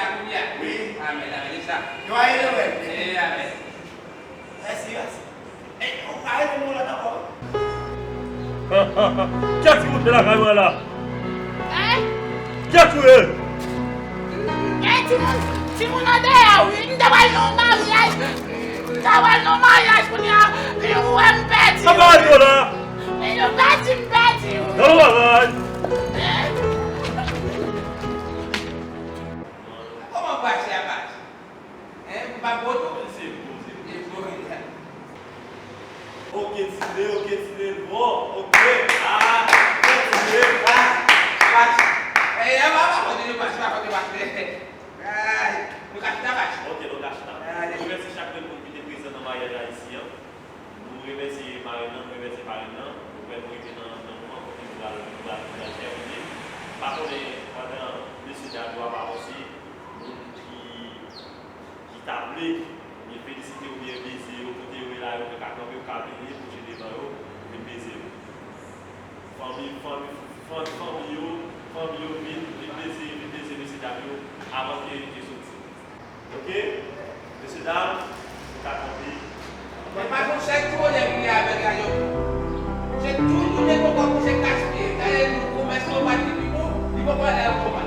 Alelouya. Wi. Amèn, amèn. E sa. Yo a eleve. E, amèn. Mèsi, mèsi. E, ou pa rete nan lòt ankò. Kiyès ki moute lakay mwen la? Hein? Kiyès ou ye? Gen timoun, timoun andeyò, wi. M ta pral nan maryaj. M ta pral nan maryaj kounye a. Li wè m pèdi. Sa pa al la? E yo pèdi, m pèdi, wi. Nan bagay. Kòman pase a pase? Hein, ou pa gwo tou? Se gwo, se gwo. E gwo, wi. Ok, tire, ok, tire, bon, ok. Ah, ok, tire, ah, pase. E, e, pa, pa, pa, pa, pase, pa, pase. Ay, nou ka chita, pase. Ok, nou ka chita. Ay. Nou remèsye chak grenn moun ki te prezan nan maryaj Ayisyen an. Nou remèsye marenn nan, nou remèsye parenn nan. Nou mèt rive nan, nan moman kote nou pral, nou pral, nou pral tèmine. M pa konnen pandan mesye dam yo ap avanse, moun ki, ki ta vle, oubyen felisite, oubyen beze yo, kote yo ye la, yo te ka kanpe, yo ka vini, bouche devan yo, vin beze yo. Fanmi, fanmi, fanmi, fanmi yo, fanmi yo vin, vin beze, vin beze mesye dam yo, avan ke yo soti. Ok? Mesye dam, nou ka kanpe. Men pa gon chèk tou olè vini avèk la yo. Se toujou de poko pou se gaspiye. Gade nou, komès nou pati pi bon, li poko alè ankò.